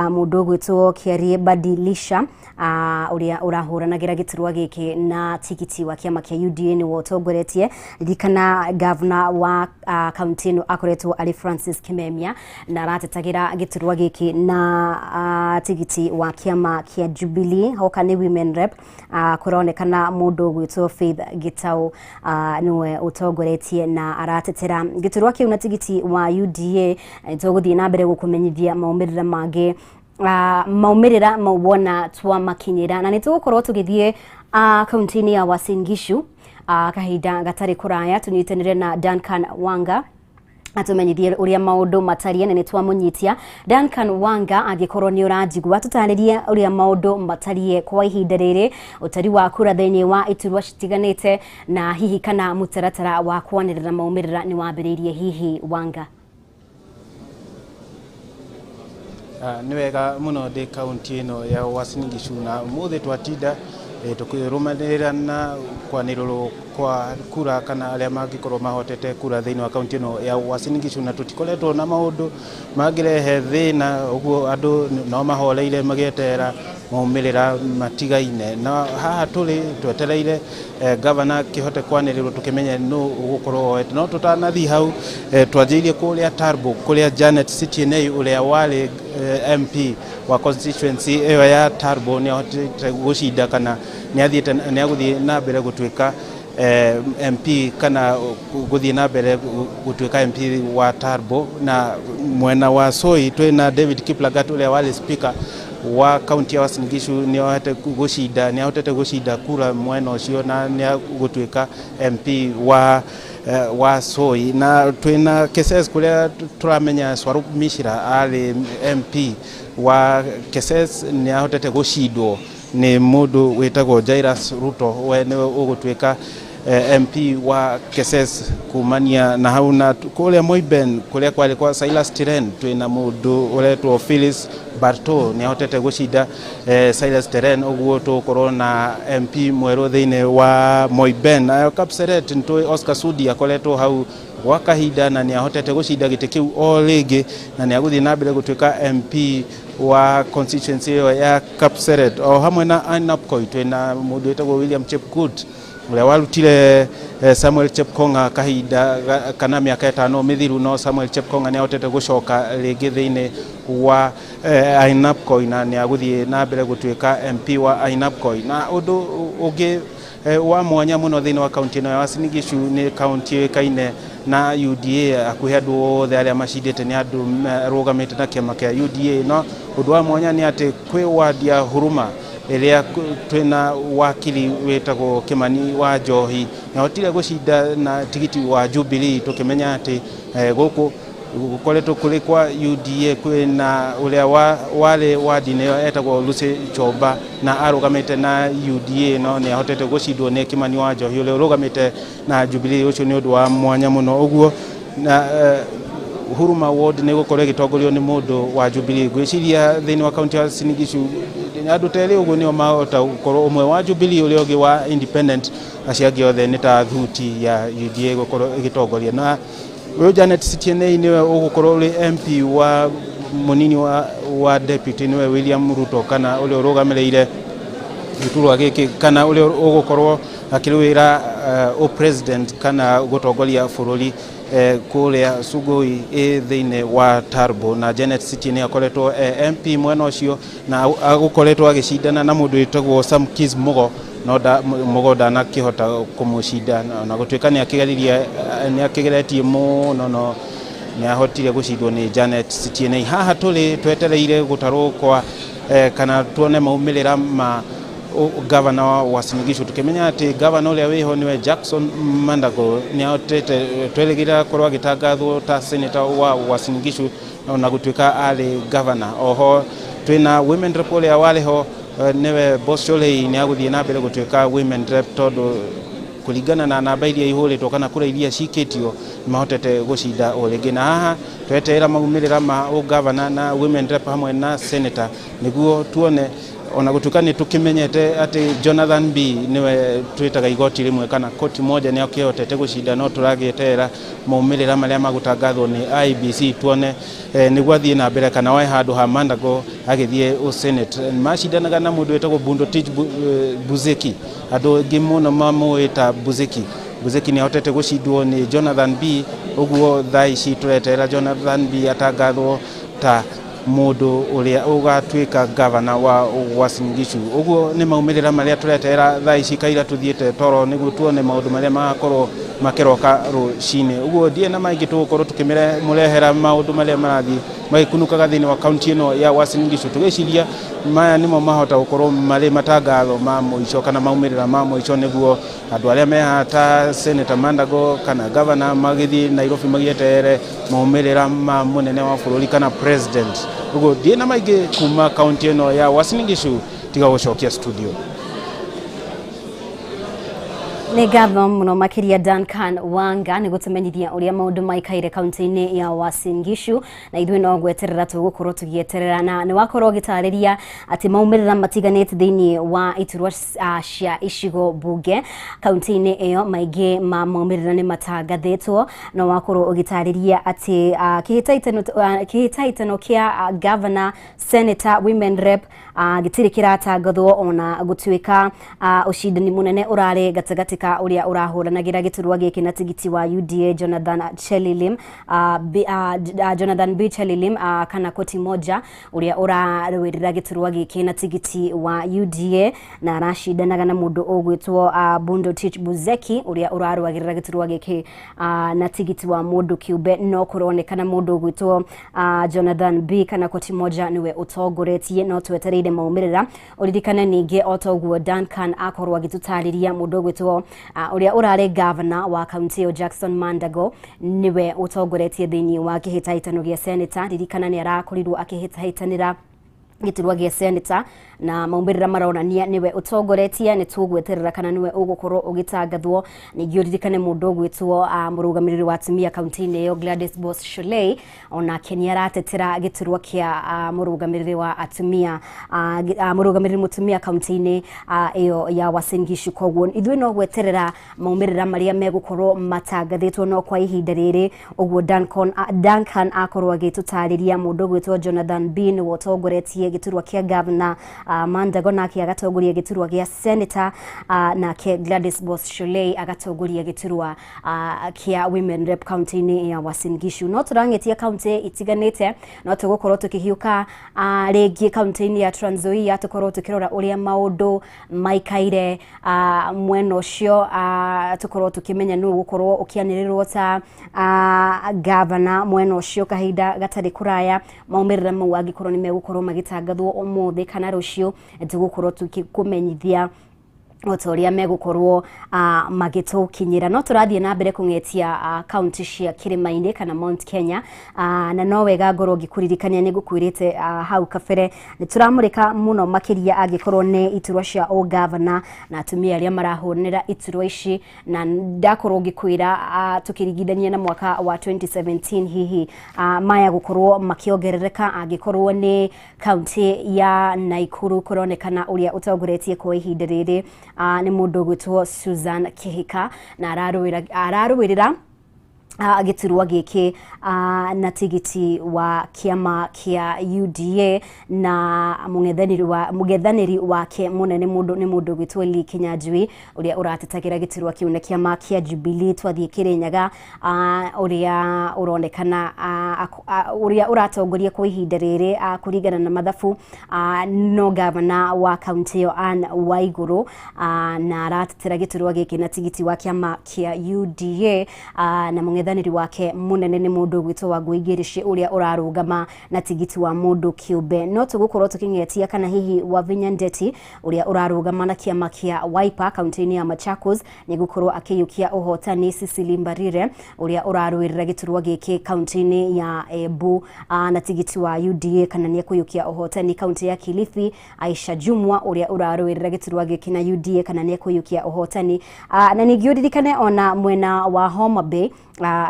mũndũ gwitwo Kiarie Badilisha uria urahuranagira giturwa giki na tikiti wa kiama kia UDA ni wotongoretie ririkana governor wa kaunti ino akoretwo ari Francis Kimemia na aratetagira giturwa giki na tikiti wa kiama kia Jubilee hoka ni women rep kuronekana mundu gwitwo Faith Gitau niwe utongoretie na aratetera giturwa kiu na tikiti wa UDA tuguthie na mbere gukumenyithia maumirira mangi maumirira mauwona twa makinyira na nitugukorwo tugithie kaunti-ini ya Uasin Gishu kahinda gatari kuraya tunyitanire na Duncan Wanga atumenyithie uria maundu matarie na nitwamunyitia Duncan Wanga angikorwo ni uranjigua tutaririe uria maundu matarie kwa ihinda riri utari wa kura thiini wa iturwa citiganite na hihi kana mutaratara wa kwanirira maumirira ni wambiriirie hihi Wanga. Nĩ wega mũno ndĩ kaunti ĩno ya Uasin Gishu na ũmũthĩ twatinda tũkĩrũmanĩrĩra na kwanĩrĩrwo kwa kura kana arĩa mangĩkorwo mahotete kura thĩinĩ wa kaunti ĩno ya Uasin Gishu na tũtikoretwo na maũndũ mangĩrehe thĩna ũguo andũ no mahoreire magĩeterera maumĩrĩra matigaine na haha tũrĩ twetereire gavana kĩhote kwanĩrĩrwo tũkĩmenye nũ ũgũkorwo oete no tũtanathiĩ hau twanjĩrĩirie kũrĩa Tarbo kũrĩa Janet Sitienei ũrĩa warĩ MP wa constituency ĩyo ya Tarbo nĩ ahotete gũcinda kana nĩ athiĩte nĩ agũthiĩ na mbere gũtuĩka MP kana gũthiĩ na mbere gũtuĩka MP wa Tarbo na mwena wa Soi twĩna David Kiplagat ũrĩa warĩ speaker wa kaunti ya Uasin Gishu nĩ ahotete gũcinda kura mwena ũcio na nĩ agũtuĩka MP wa Soi na twĩna Keses kũrĩa tũramenya Swarup Mishra arĩ MP wa Keses nĩ ahotete gũcindwo nĩ mũndũ wĩtagwo Jairus Ruto, we nĩwe ũgũtuĩka MP wa Keses kumania na hau. Na kũrĩa Moiben, kũrĩa kwarĩ kwa Silas Tiren, twĩna mũndũ ũretwo Phyllis Barto, nĩ ahotete gũcinda Silas Teren, ũguo tũgũkorwo na MP mwerũ thĩinĩ wa Moiben. Nayo Kapseret, nĩtũĩ Oscar Sudi akoretwo hau gwa kahinda na nĩ ahotete gũcinda gĩtĩ kĩu o rĩngĩ, na nĩ agũthiĩ na mbere gũtuĩka MP wa constituency ĩyo ya Kapseret. O hamwe na Ainabkoi, twĩna mũndũ wĩtagwo William Chepkut, ũrĩa warutire Samuel Chepkonga kahinda kana mĩaka 5 mĩthiru, no Samuel Chepkonga nĩ ahotete gũcoka rĩngĩ thĩinĩ wa Ainabkoi na nĩ agũthiĩ na mbere gũtuĩka MP wa Ainabkoi. Na ũndũ ũngĩ wa mwanya mũno thĩinĩ wa kaunti ĩno ya Uasin Gishu, nĩ kaunti yũĩkaine na UDA, hakuhĩ andũ othe arĩa macindĩte nĩ andũ marũgamĩte na kĩama kĩa UDA. No ũndũ wa mwanya nĩ atĩ kwĩ wadi ya Huruma ĩrĩa twĩna wakiri wĩtagwo Kimani wa Njohi, nĩahotire gũcinda na tigiti wa Jubilee, tũkĩmenya atĩ gũkũ gũkoretwo kũrĩ kwa UDA. Kwĩna ũrĩa warĩ wadi-inĩ ĩyo etagwo Lucy Chomba na arũgamĩte na UDA, no nĩ ahotete gũcindwo nĩ Kimani wa Njohi ũrĩa ũrũgamĩte na Jubilee. Ũcio nĩ ũndũ wa mwanya mũno. Ũguo na Huruma ward nĩ gũkorwo ĩgĩtongorio nĩ mũndũ wa Jubilee. Ngwĩciria thĩinĩ wa kaunti ya Uasin Gishu andũ ta erĩ ũguo nĩo mahota gũkorwo, ũmwe wa Jubilee, ũrĩa ũngĩ wa Independent, acio angĩ othe nĩ ta thuti ya UDA gũkorwo ĩgĩtongoria. Na ũyũ Janet Sitienei nĩwe ũgũkorwo ũrĩ MP wa mũnini wa deputy, nĩwe William Ruto, kana ũrĩa ũrũgamĩrĩire gĩturwa gĩkĩ, kana ũrĩa ũgũkorwo akĩrũĩra president kana gũtongoria bũrũri kũrĩa Sugoi ĩ thĩinĩ wa Turbo. Na Janet Sitienei akoretwo MP mwena ũcio na agũkoretwo agĩcindana na mũndũ wĩtagwo Sam Kis Mugo, no Mugo ndanakĩhota kũmũcinda, na gũtuĩka nĩ akĩgeririe, nĩ akĩgeretie mũno, no nĩ ahotire gũcindwo nĩ Janet Sitienei. Haha tũrĩ twetereire gũtarwo kwa kana tuone maumĩrĩra ma gavana wa Uasin Gishu, tukimenya atĩ gavana ũrĩa wĩho nĩwe Jackson Mandago, nĩ ahotete twerĩgĩrĩra korwo agĩtangathwo ta senator wa Uasin Gishu, ona gũtuĩka arĩ gavana. Oho twĩna women rep ũrĩa warĩ ho, nĩwe Bosholei, nĩ agũthiĩ na mbere gũtuĩka women rep, tondũ kũringana na namba iria ihũrĩtwo kana kura iria cikĩtio, nĩ mahotete gũcinda o rĩngĩ. Na haha tweterera maumĩrĩra ma ũgavana na women rep hamwe na senator, nĩguo tuone, ona gũtuĩka nĩ tũkĩmenyete atĩ Jonathan B nĩwe twĩtaga igoti rĩmwe kana koti moja nĩ akĩhotete gũcinda, no tũragĩeterera maumĩrĩra marĩa magũtangathwo nĩ IEBC, tuone nĩguo athiĩ na mbere kana wae handũ ha Mandago agĩthiĩ ũsenate. Macindanaga na mũndũ wĩtagwo Bundotich Buzeki, andũ aingĩ mũno mamũĩ ta Buzeki. Buzeki nĩ ahotete gũcindwo nĩ Jonathan B. Ũguo thaa ici tũreterera Jonathan B atangathwo ta mũndũ ũrĩa ũgatuĩka gavana wa Uasin Gishu. Ũguo nĩ maumĩrĩra marĩa tũreterera thaa ici, kaira tũthiĩte toro nĩguo tuone maũndũ marĩa magakorwo makĩroka rũcinĩ. Ũguo ndiĩ na maingĩ, tũgũkorwo tũkĩmũrehera maũndũ marĩa marathiĩ magĩkunũkaga thĩinĩ wa kaunti ĩno ya Uasin Gishu, tũgĩciria maya nĩmo mahota gũkorwo marĩ matangatho ma mũico kana maumĩrĩra ma mũico, nĩguo andũ arĩa mehaha ta Senator Mandago kana gavana magĩthiĩ Nairobi magĩeterere maumĩrĩra ma mũnene wa bũrũri kana president. Ũguo ndiĩ na maingĩ kuma kaunti ĩno ya Uasin Gishu, tiga gũcokia studio. Nĩ ngatho mũno makĩria Duncan Wanga nĩ gũtũmenyithia ũrĩa maũndũ maikaire kaunti-inĩ ya Uasin Gishu, na ithuĩ no gweterera tũgũkorwo tũgĩeterera. Na nĩ wakorwo ũgĩtarĩria atĩ maumĩrĩra matiganĩte thĩinĩ wa iturwa cia icigo bunge kaunti-inĩ ĩyo, maingĩ ma maumĩrĩra nĩ matangathĩtwo, na wakorwo ũgĩtarĩria atĩ kĩhĩtahĩtano kĩa governor, senator, women rep gĩtirĩ kĩratangathwo, ona gũtuĩka ũcindani mũnene ũrarĩ gatagatĩ ka ũrĩa ũrahũranagĩra gĩturwa gĩkĩ na tigiti wa UDA Jonathan Chelilim, Jonathan B Chelilim, kana koti moja, ũrĩa ũrarũĩrĩra gĩturwa gĩkĩ na tigiti wa UDA na aracindanaga na mũndũ ũgwĩtwo Bundo Tich Buzeki, ũrĩa ũrarũagĩrĩra gĩturwa gĩkĩ na tigiti wa mũndũ kĩũmbe, no kũronekana mũndũ ũgwĩtwo Jonathan B kana koti moja nĩwe ũtongoretie, no twetereire maumĩrĩra. Ũririkane ningĩ o ta ũguo Duncan akorwo agĩtũtarĩria, mũndũ ũgwĩtwo ũrĩa ũrarĩ governor wa kaunti ĩyo Jackson Mandago nĩwe ũtongoretie thĩinĩ wa kĩhĩtahĩtano gĩa senator. Ririkana nĩ arakorirwo akĩhĩtahĩtanĩra Gĩturwa gĩa senator na maumĩrĩra maronania nĩwe ũtongoretie. Nĩ tũgweterera kana nĩwe ũgũkorwo ũgĩtangathwo. Ningĩ ũririkane mũndũ ũgwĩtwo mũrũgamĩrĩri wa atumia kaunti-inĩ ĩyo Gladys Boss Shollei onake nĩ aratetera gĩturwa kĩa mũrũgamĩrĩri wa atumia, mũrũgamĩrĩri mũtumia kaunti-inĩ ĩyo ya Uasin Gishu. Koguo ithuĩ no gweterera maumĩrĩra marĩa megũkorwo matangathĩtwo, no kwa ihinda rĩrĩ ũguo Duncan akorwo agĩtũtarĩria, mũndũ ũgwĩtwo Jonathan B nĩwe ũtongoretie gĩturwa kĩa governor, Mandago nake agatongoria gĩturwa gĩa senator, nake Gladys Boss Shollei agatongoria gĩturwa kĩa women rep kaunti-inĩ ya Uasin Gishu. No tũrang'etia kaunti itiganĩte, no tũgũkorwo tũkĩhiũka rĩngĩ kaunti-inĩ ya Trans Nzoia, tũkorwo tũkĩrora ũrĩa maũndũ maikaire mwena ũcio, tũkorwo tũkĩmenya nũ ũgũkorwo ũkĩanĩrĩrwo ta governor mwena ũcio kahinda gatarĩ kũraya. Maumĩrĩra mau angĩkorwo nĩ megũkorwo magĩtangathwo ũmũthĩ kana rũciũ, tũgũkorwo tũkĩkũmenyithia o ta ũrĩa megũkorwo magĩtũkinyĩra. No tũrathiĩ na mbere kũng'etia kaunti cia kĩrĩma-inĩ kana Mount Kenya, na no wega ngorwo ngĩkũririkania nĩ ngũkwĩrĩte hau kabere nĩ tũramũrĩka mũno makĩria angĩkorwo nĩ iturwa cia ũgavana na atumia arĩa marahũranĩra iturwa ici, na ndakorwo ngĩkwĩra tũkĩringithania na mwaka wa 2017 hihi maya gũkorwo makĩongerereka. Angĩkorwo nĩ kaunti ya Naikuru, kũronekana ũrĩa ũtongoretie kwa ihinda rĩrĩ nĩ mũndũ ũgwĩtwo Susan Kihika, na ararũĩrĩra gĩturwa gĩkĩ na tigiti wa kĩama kĩa UDA, na mũng'ethanĩri wake mũnene mũndũ nĩ mũndũ ũgwĩtwo Lee Kinyanjui ũrĩa ũratetagĩra gĩturwa kĩu na kĩama kĩa Jubilee. Twathiĩ Kĩrĩnyaga, ũrĩa ũronekana ũrĩa ũratongoria kwa ihinda rĩrĩ kũringana na mathabu no gavana wa kaunti ĩyo Anne Waigũrũ, na aratetera gĩturwa gĩkĩ na tigiti wa kĩama kĩa UDA, na mũng'ethanĩri wake mũnene nĩ mũndũ ũgwĩtwo Wangũi Ngĩrĩci ũrĩa ũrarũgama na tigiti wa mũndũ kĩũmbe. No tũgũkorwo tũkĩng'etia kana hihi Wavinya Ndeti ũrĩa ũrarũgama na kĩama kĩa Wiper kaunti-inĩ ya Machakos nĩ gũkorwo akĩiyũkia ũhotani. Cecily Mbarire ũrĩa ũrarũĩrĩra gĩturwa gĩkĩ kaunti-inĩ ya Embu na tigiti wa UDA kana nĩ ekũiyũkia ũhotani. Kaunti ya Kilifi, Aisha Jumwa ũrĩa ũrarũĩrĩra gĩturwa gĩkĩ na UDA kana nĩ ekũiyũkia ũhotani. Na ningĩ ũririkane ona mwena wa Homa Bay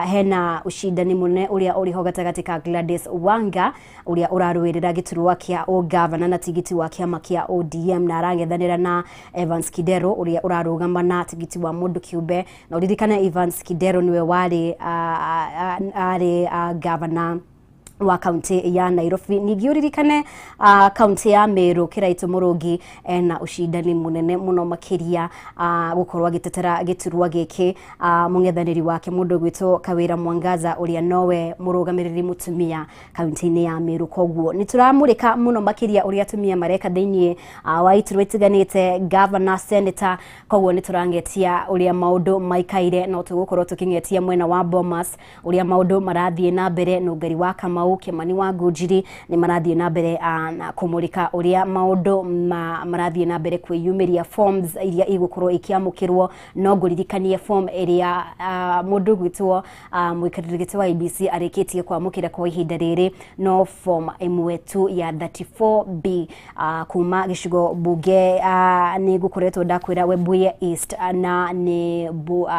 hena ucindani mũnene ũrĩa ũrĩ ho gatagatĩ ka Gladys Wanga ũrĩa ũrarũĩrĩra gĩturwa kĩa ũgavana na tigiti wa kĩama kĩa ODM, na arang'ethanĩra na Evans Kidero ũrĩa ũrarũgama na tigiti wa mũndũ kĩũmbe. Na ũririkane Evans Kidero nĩwe warĩ arĩ gavana wa kaunti ya Nairobi. Ningĩ ũririkane kaunti ya Meru, Kiraito Mũrũngi ena ucindani mũnene mũno makĩria gũkorwo agĩtetera gĩturwa gĩkĩ, mũng'ethanĩri wake mũndũ ũgwĩtwo Kawĩra Mwangaza ũrĩa nowe mũrũgamĩrĩri mũtumia kaunti-inĩ ya Meru. Koguo nĩ tũramũrĩka mũno makĩria ũrĩa atumia mareka thĩinĩ wa iturwa itiganĩte, governor, senator. Koguo nĩ tũrang'etia ũrĩa maũndũ maikaire. No tũgũkorwo tũkĩng'etia mwena wa Bomas ũrĩa maũndũ marathiĩ na mbere. Nũngari wa Kamau, Kimani wa Ngũnjiri nĩ marathiĩ na mbere na kũmũrĩka ũrĩa maũndũ marathiĩ na mbere kwĩyumĩria, forms iria igũkorwo ikĩamũkĩrwo. No ngũririkanie form ĩrĩa mũndũ ũgwĩtwo mũikarĩri gĩtĩ wa IEBC arĩkĩtie kwamũkĩra kwa ihinda rĩrĩ no form ĩmwe tu ya 34B kuma gĩcigo bunge nĩ ngũkoretwo ndakwĩra Webuye East, na nĩ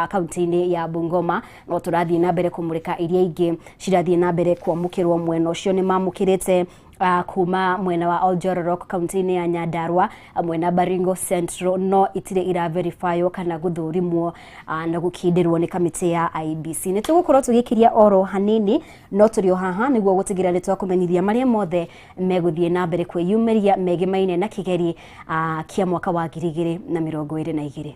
kaunti-inĩ ya Bungoma. No tũrathiĩ na mbere kũmũrĩka iria ingĩ cirathiĩ na mbere kwamũkĩrwo mwena ũcio. Nĩ mamũkĩrĩte kuma mwena wa Oljororok kaunti-inĩ ya Nyandarua, mwena Baringo Central, no itirĩ ira verifywo kana gũthũrimwo na gũkindĩrwo nĩ kamĩtĩ ya IEBC. Nĩ tũgũkorwo tũgĩkiria oro hanini, no tũrĩ o haha nĩguo gũtigĩrĩra nĩ twakũmenyithia marĩa mothe megũthiĩ na mbere kwĩyumĩria megemaine na kĩgeri kĩa mwaka wa 2022.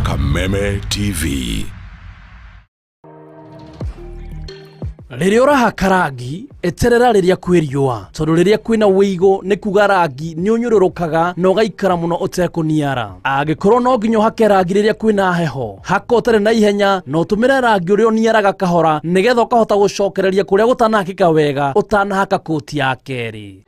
Kameme TV. Rĩrĩa ũrahaka rangi, eterera rĩrĩa kwĩ riũa, tondũ rĩrĩa kwĩna wĩigũ nĩ kuga rangi nĩ ũnyũrũrũkaga na ũgaikara mũno ũtekũniara. Angĩkorwo no nginya ũhake rangi rĩrĩa kwĩna heho, haka ũtarĩ na ihenya na ũtũmĩre rangi ũrĩa ũniaraga kahora nĩgetha ũkahota gũcokereria kũrĩa gũtanahakĩka wega ũtanahaka kũti ya kerĩ.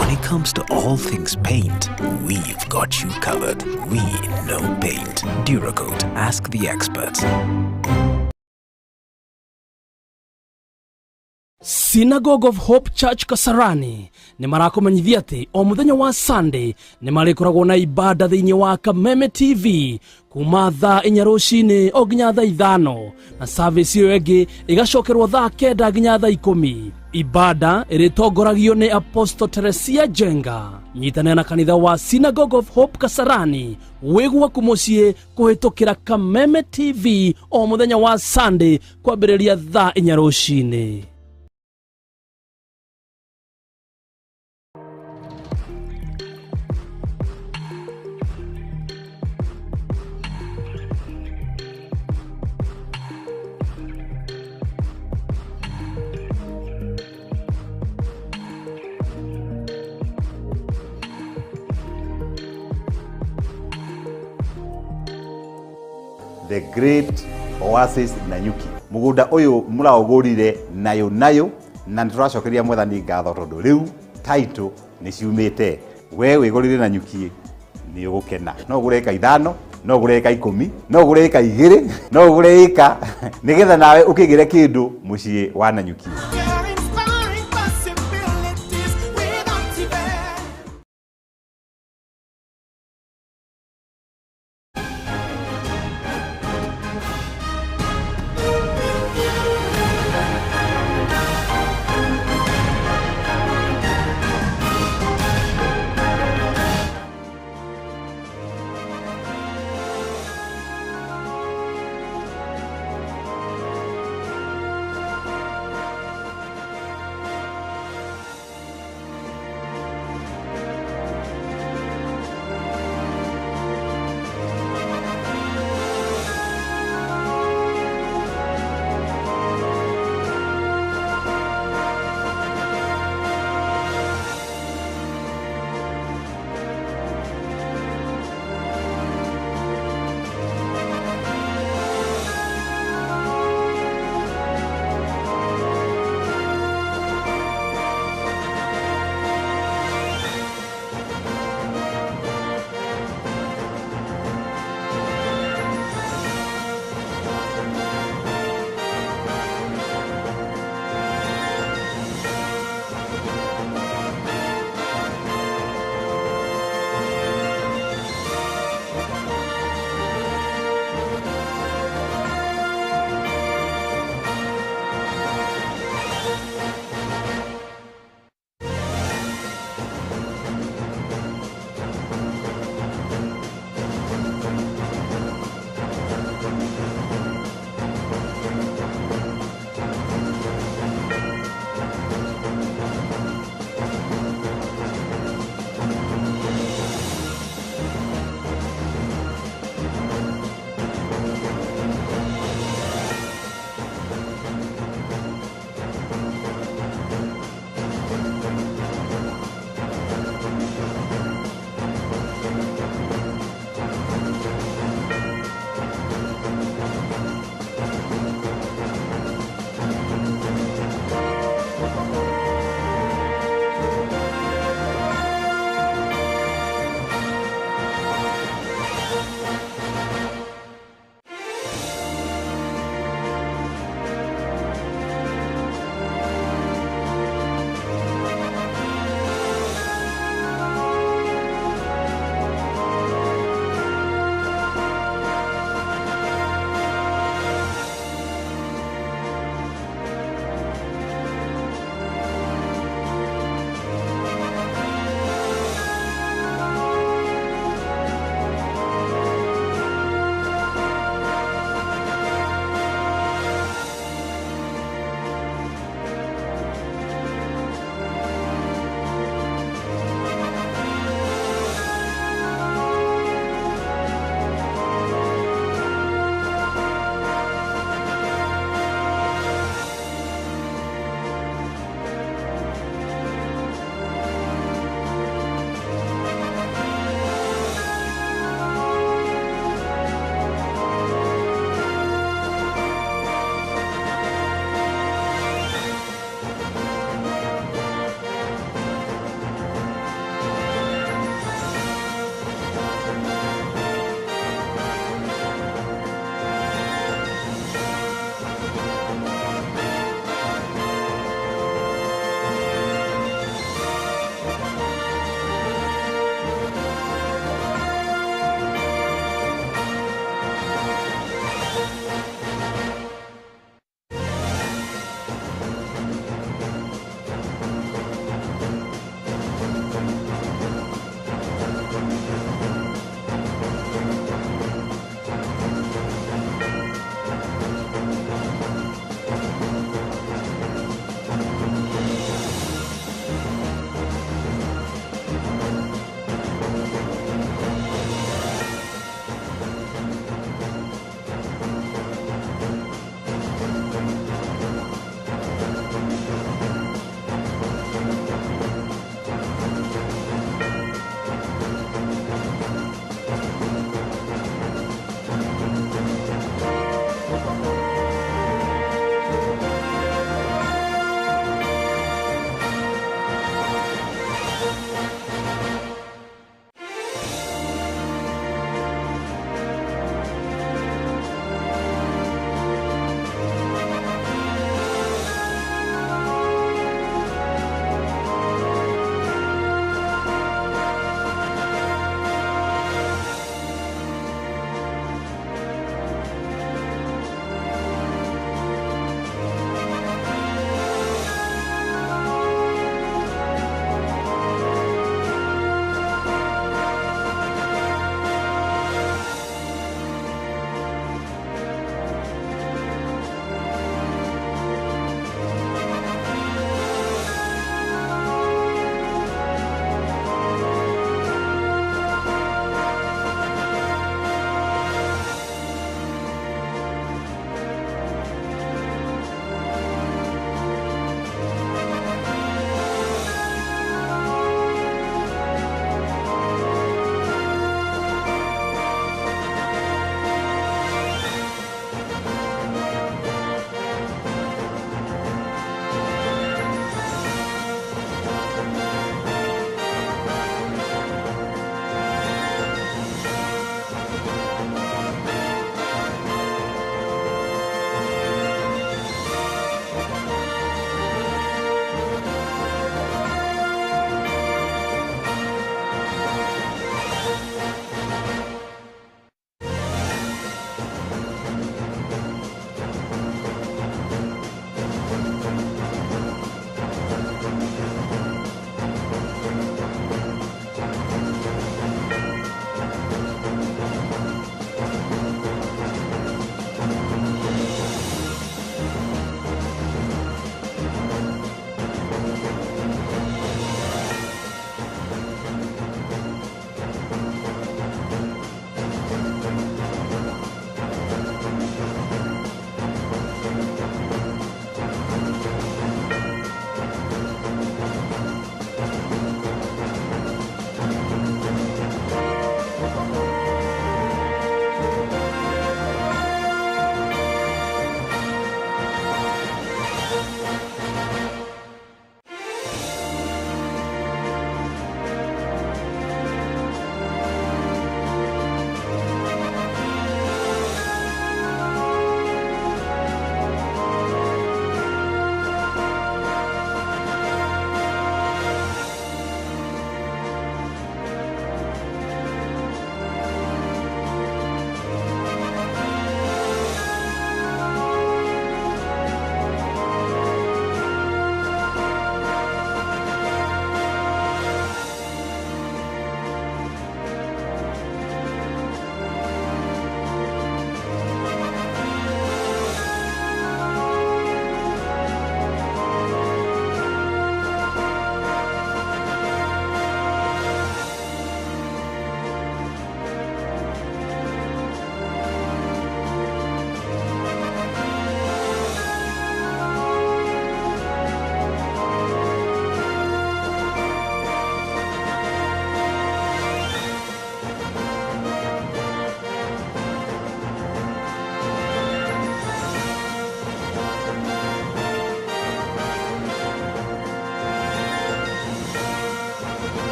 When it comes to all things paint, we've got you covered. We know paint. Duracoat, ask the experts. Synagogue of Hope Church Kasarani nĩ marakũmenyithia atĩ o mũthenya wa Sunday nĩ marĩkoragwo na ibada thĩinĩ wa Kameme TV kuma thaa 4 rũcinĩ o nginya thaa 5, na service ĩyo ĩngĩ ĩgacokerwo thaa 9 nginya thaa 10. Ibada ĩrĩtongoragio nĩ Apostle Teresia Jenga. Nyitanĩra na kanitha wa Synagogue of Hope Kasarani wĩ gwaku mũciĩ kũhĩtũkĩra Kameme TV o mũthenya wa Sunday kwambĩrĩria thaa 4 rũcinĩ. The Great Oasis Nanyuki. Mũgũnda ũyũ mũraũgũrire nayo nayo, na nĩ tũracokeria mwathani ngatho tondũ rĩu title nĩ ciumĩte. We wĩgũrire Nanyuki nĩ ũgũkena. No ũgũre ĩka 5, no ũgũre ĩka 10, no ũgũre ĩka 2, no ũgũre ĩka nĩgetha nawe ũkĩgĩre kĩndũ mũciĩ wa Nanyuki.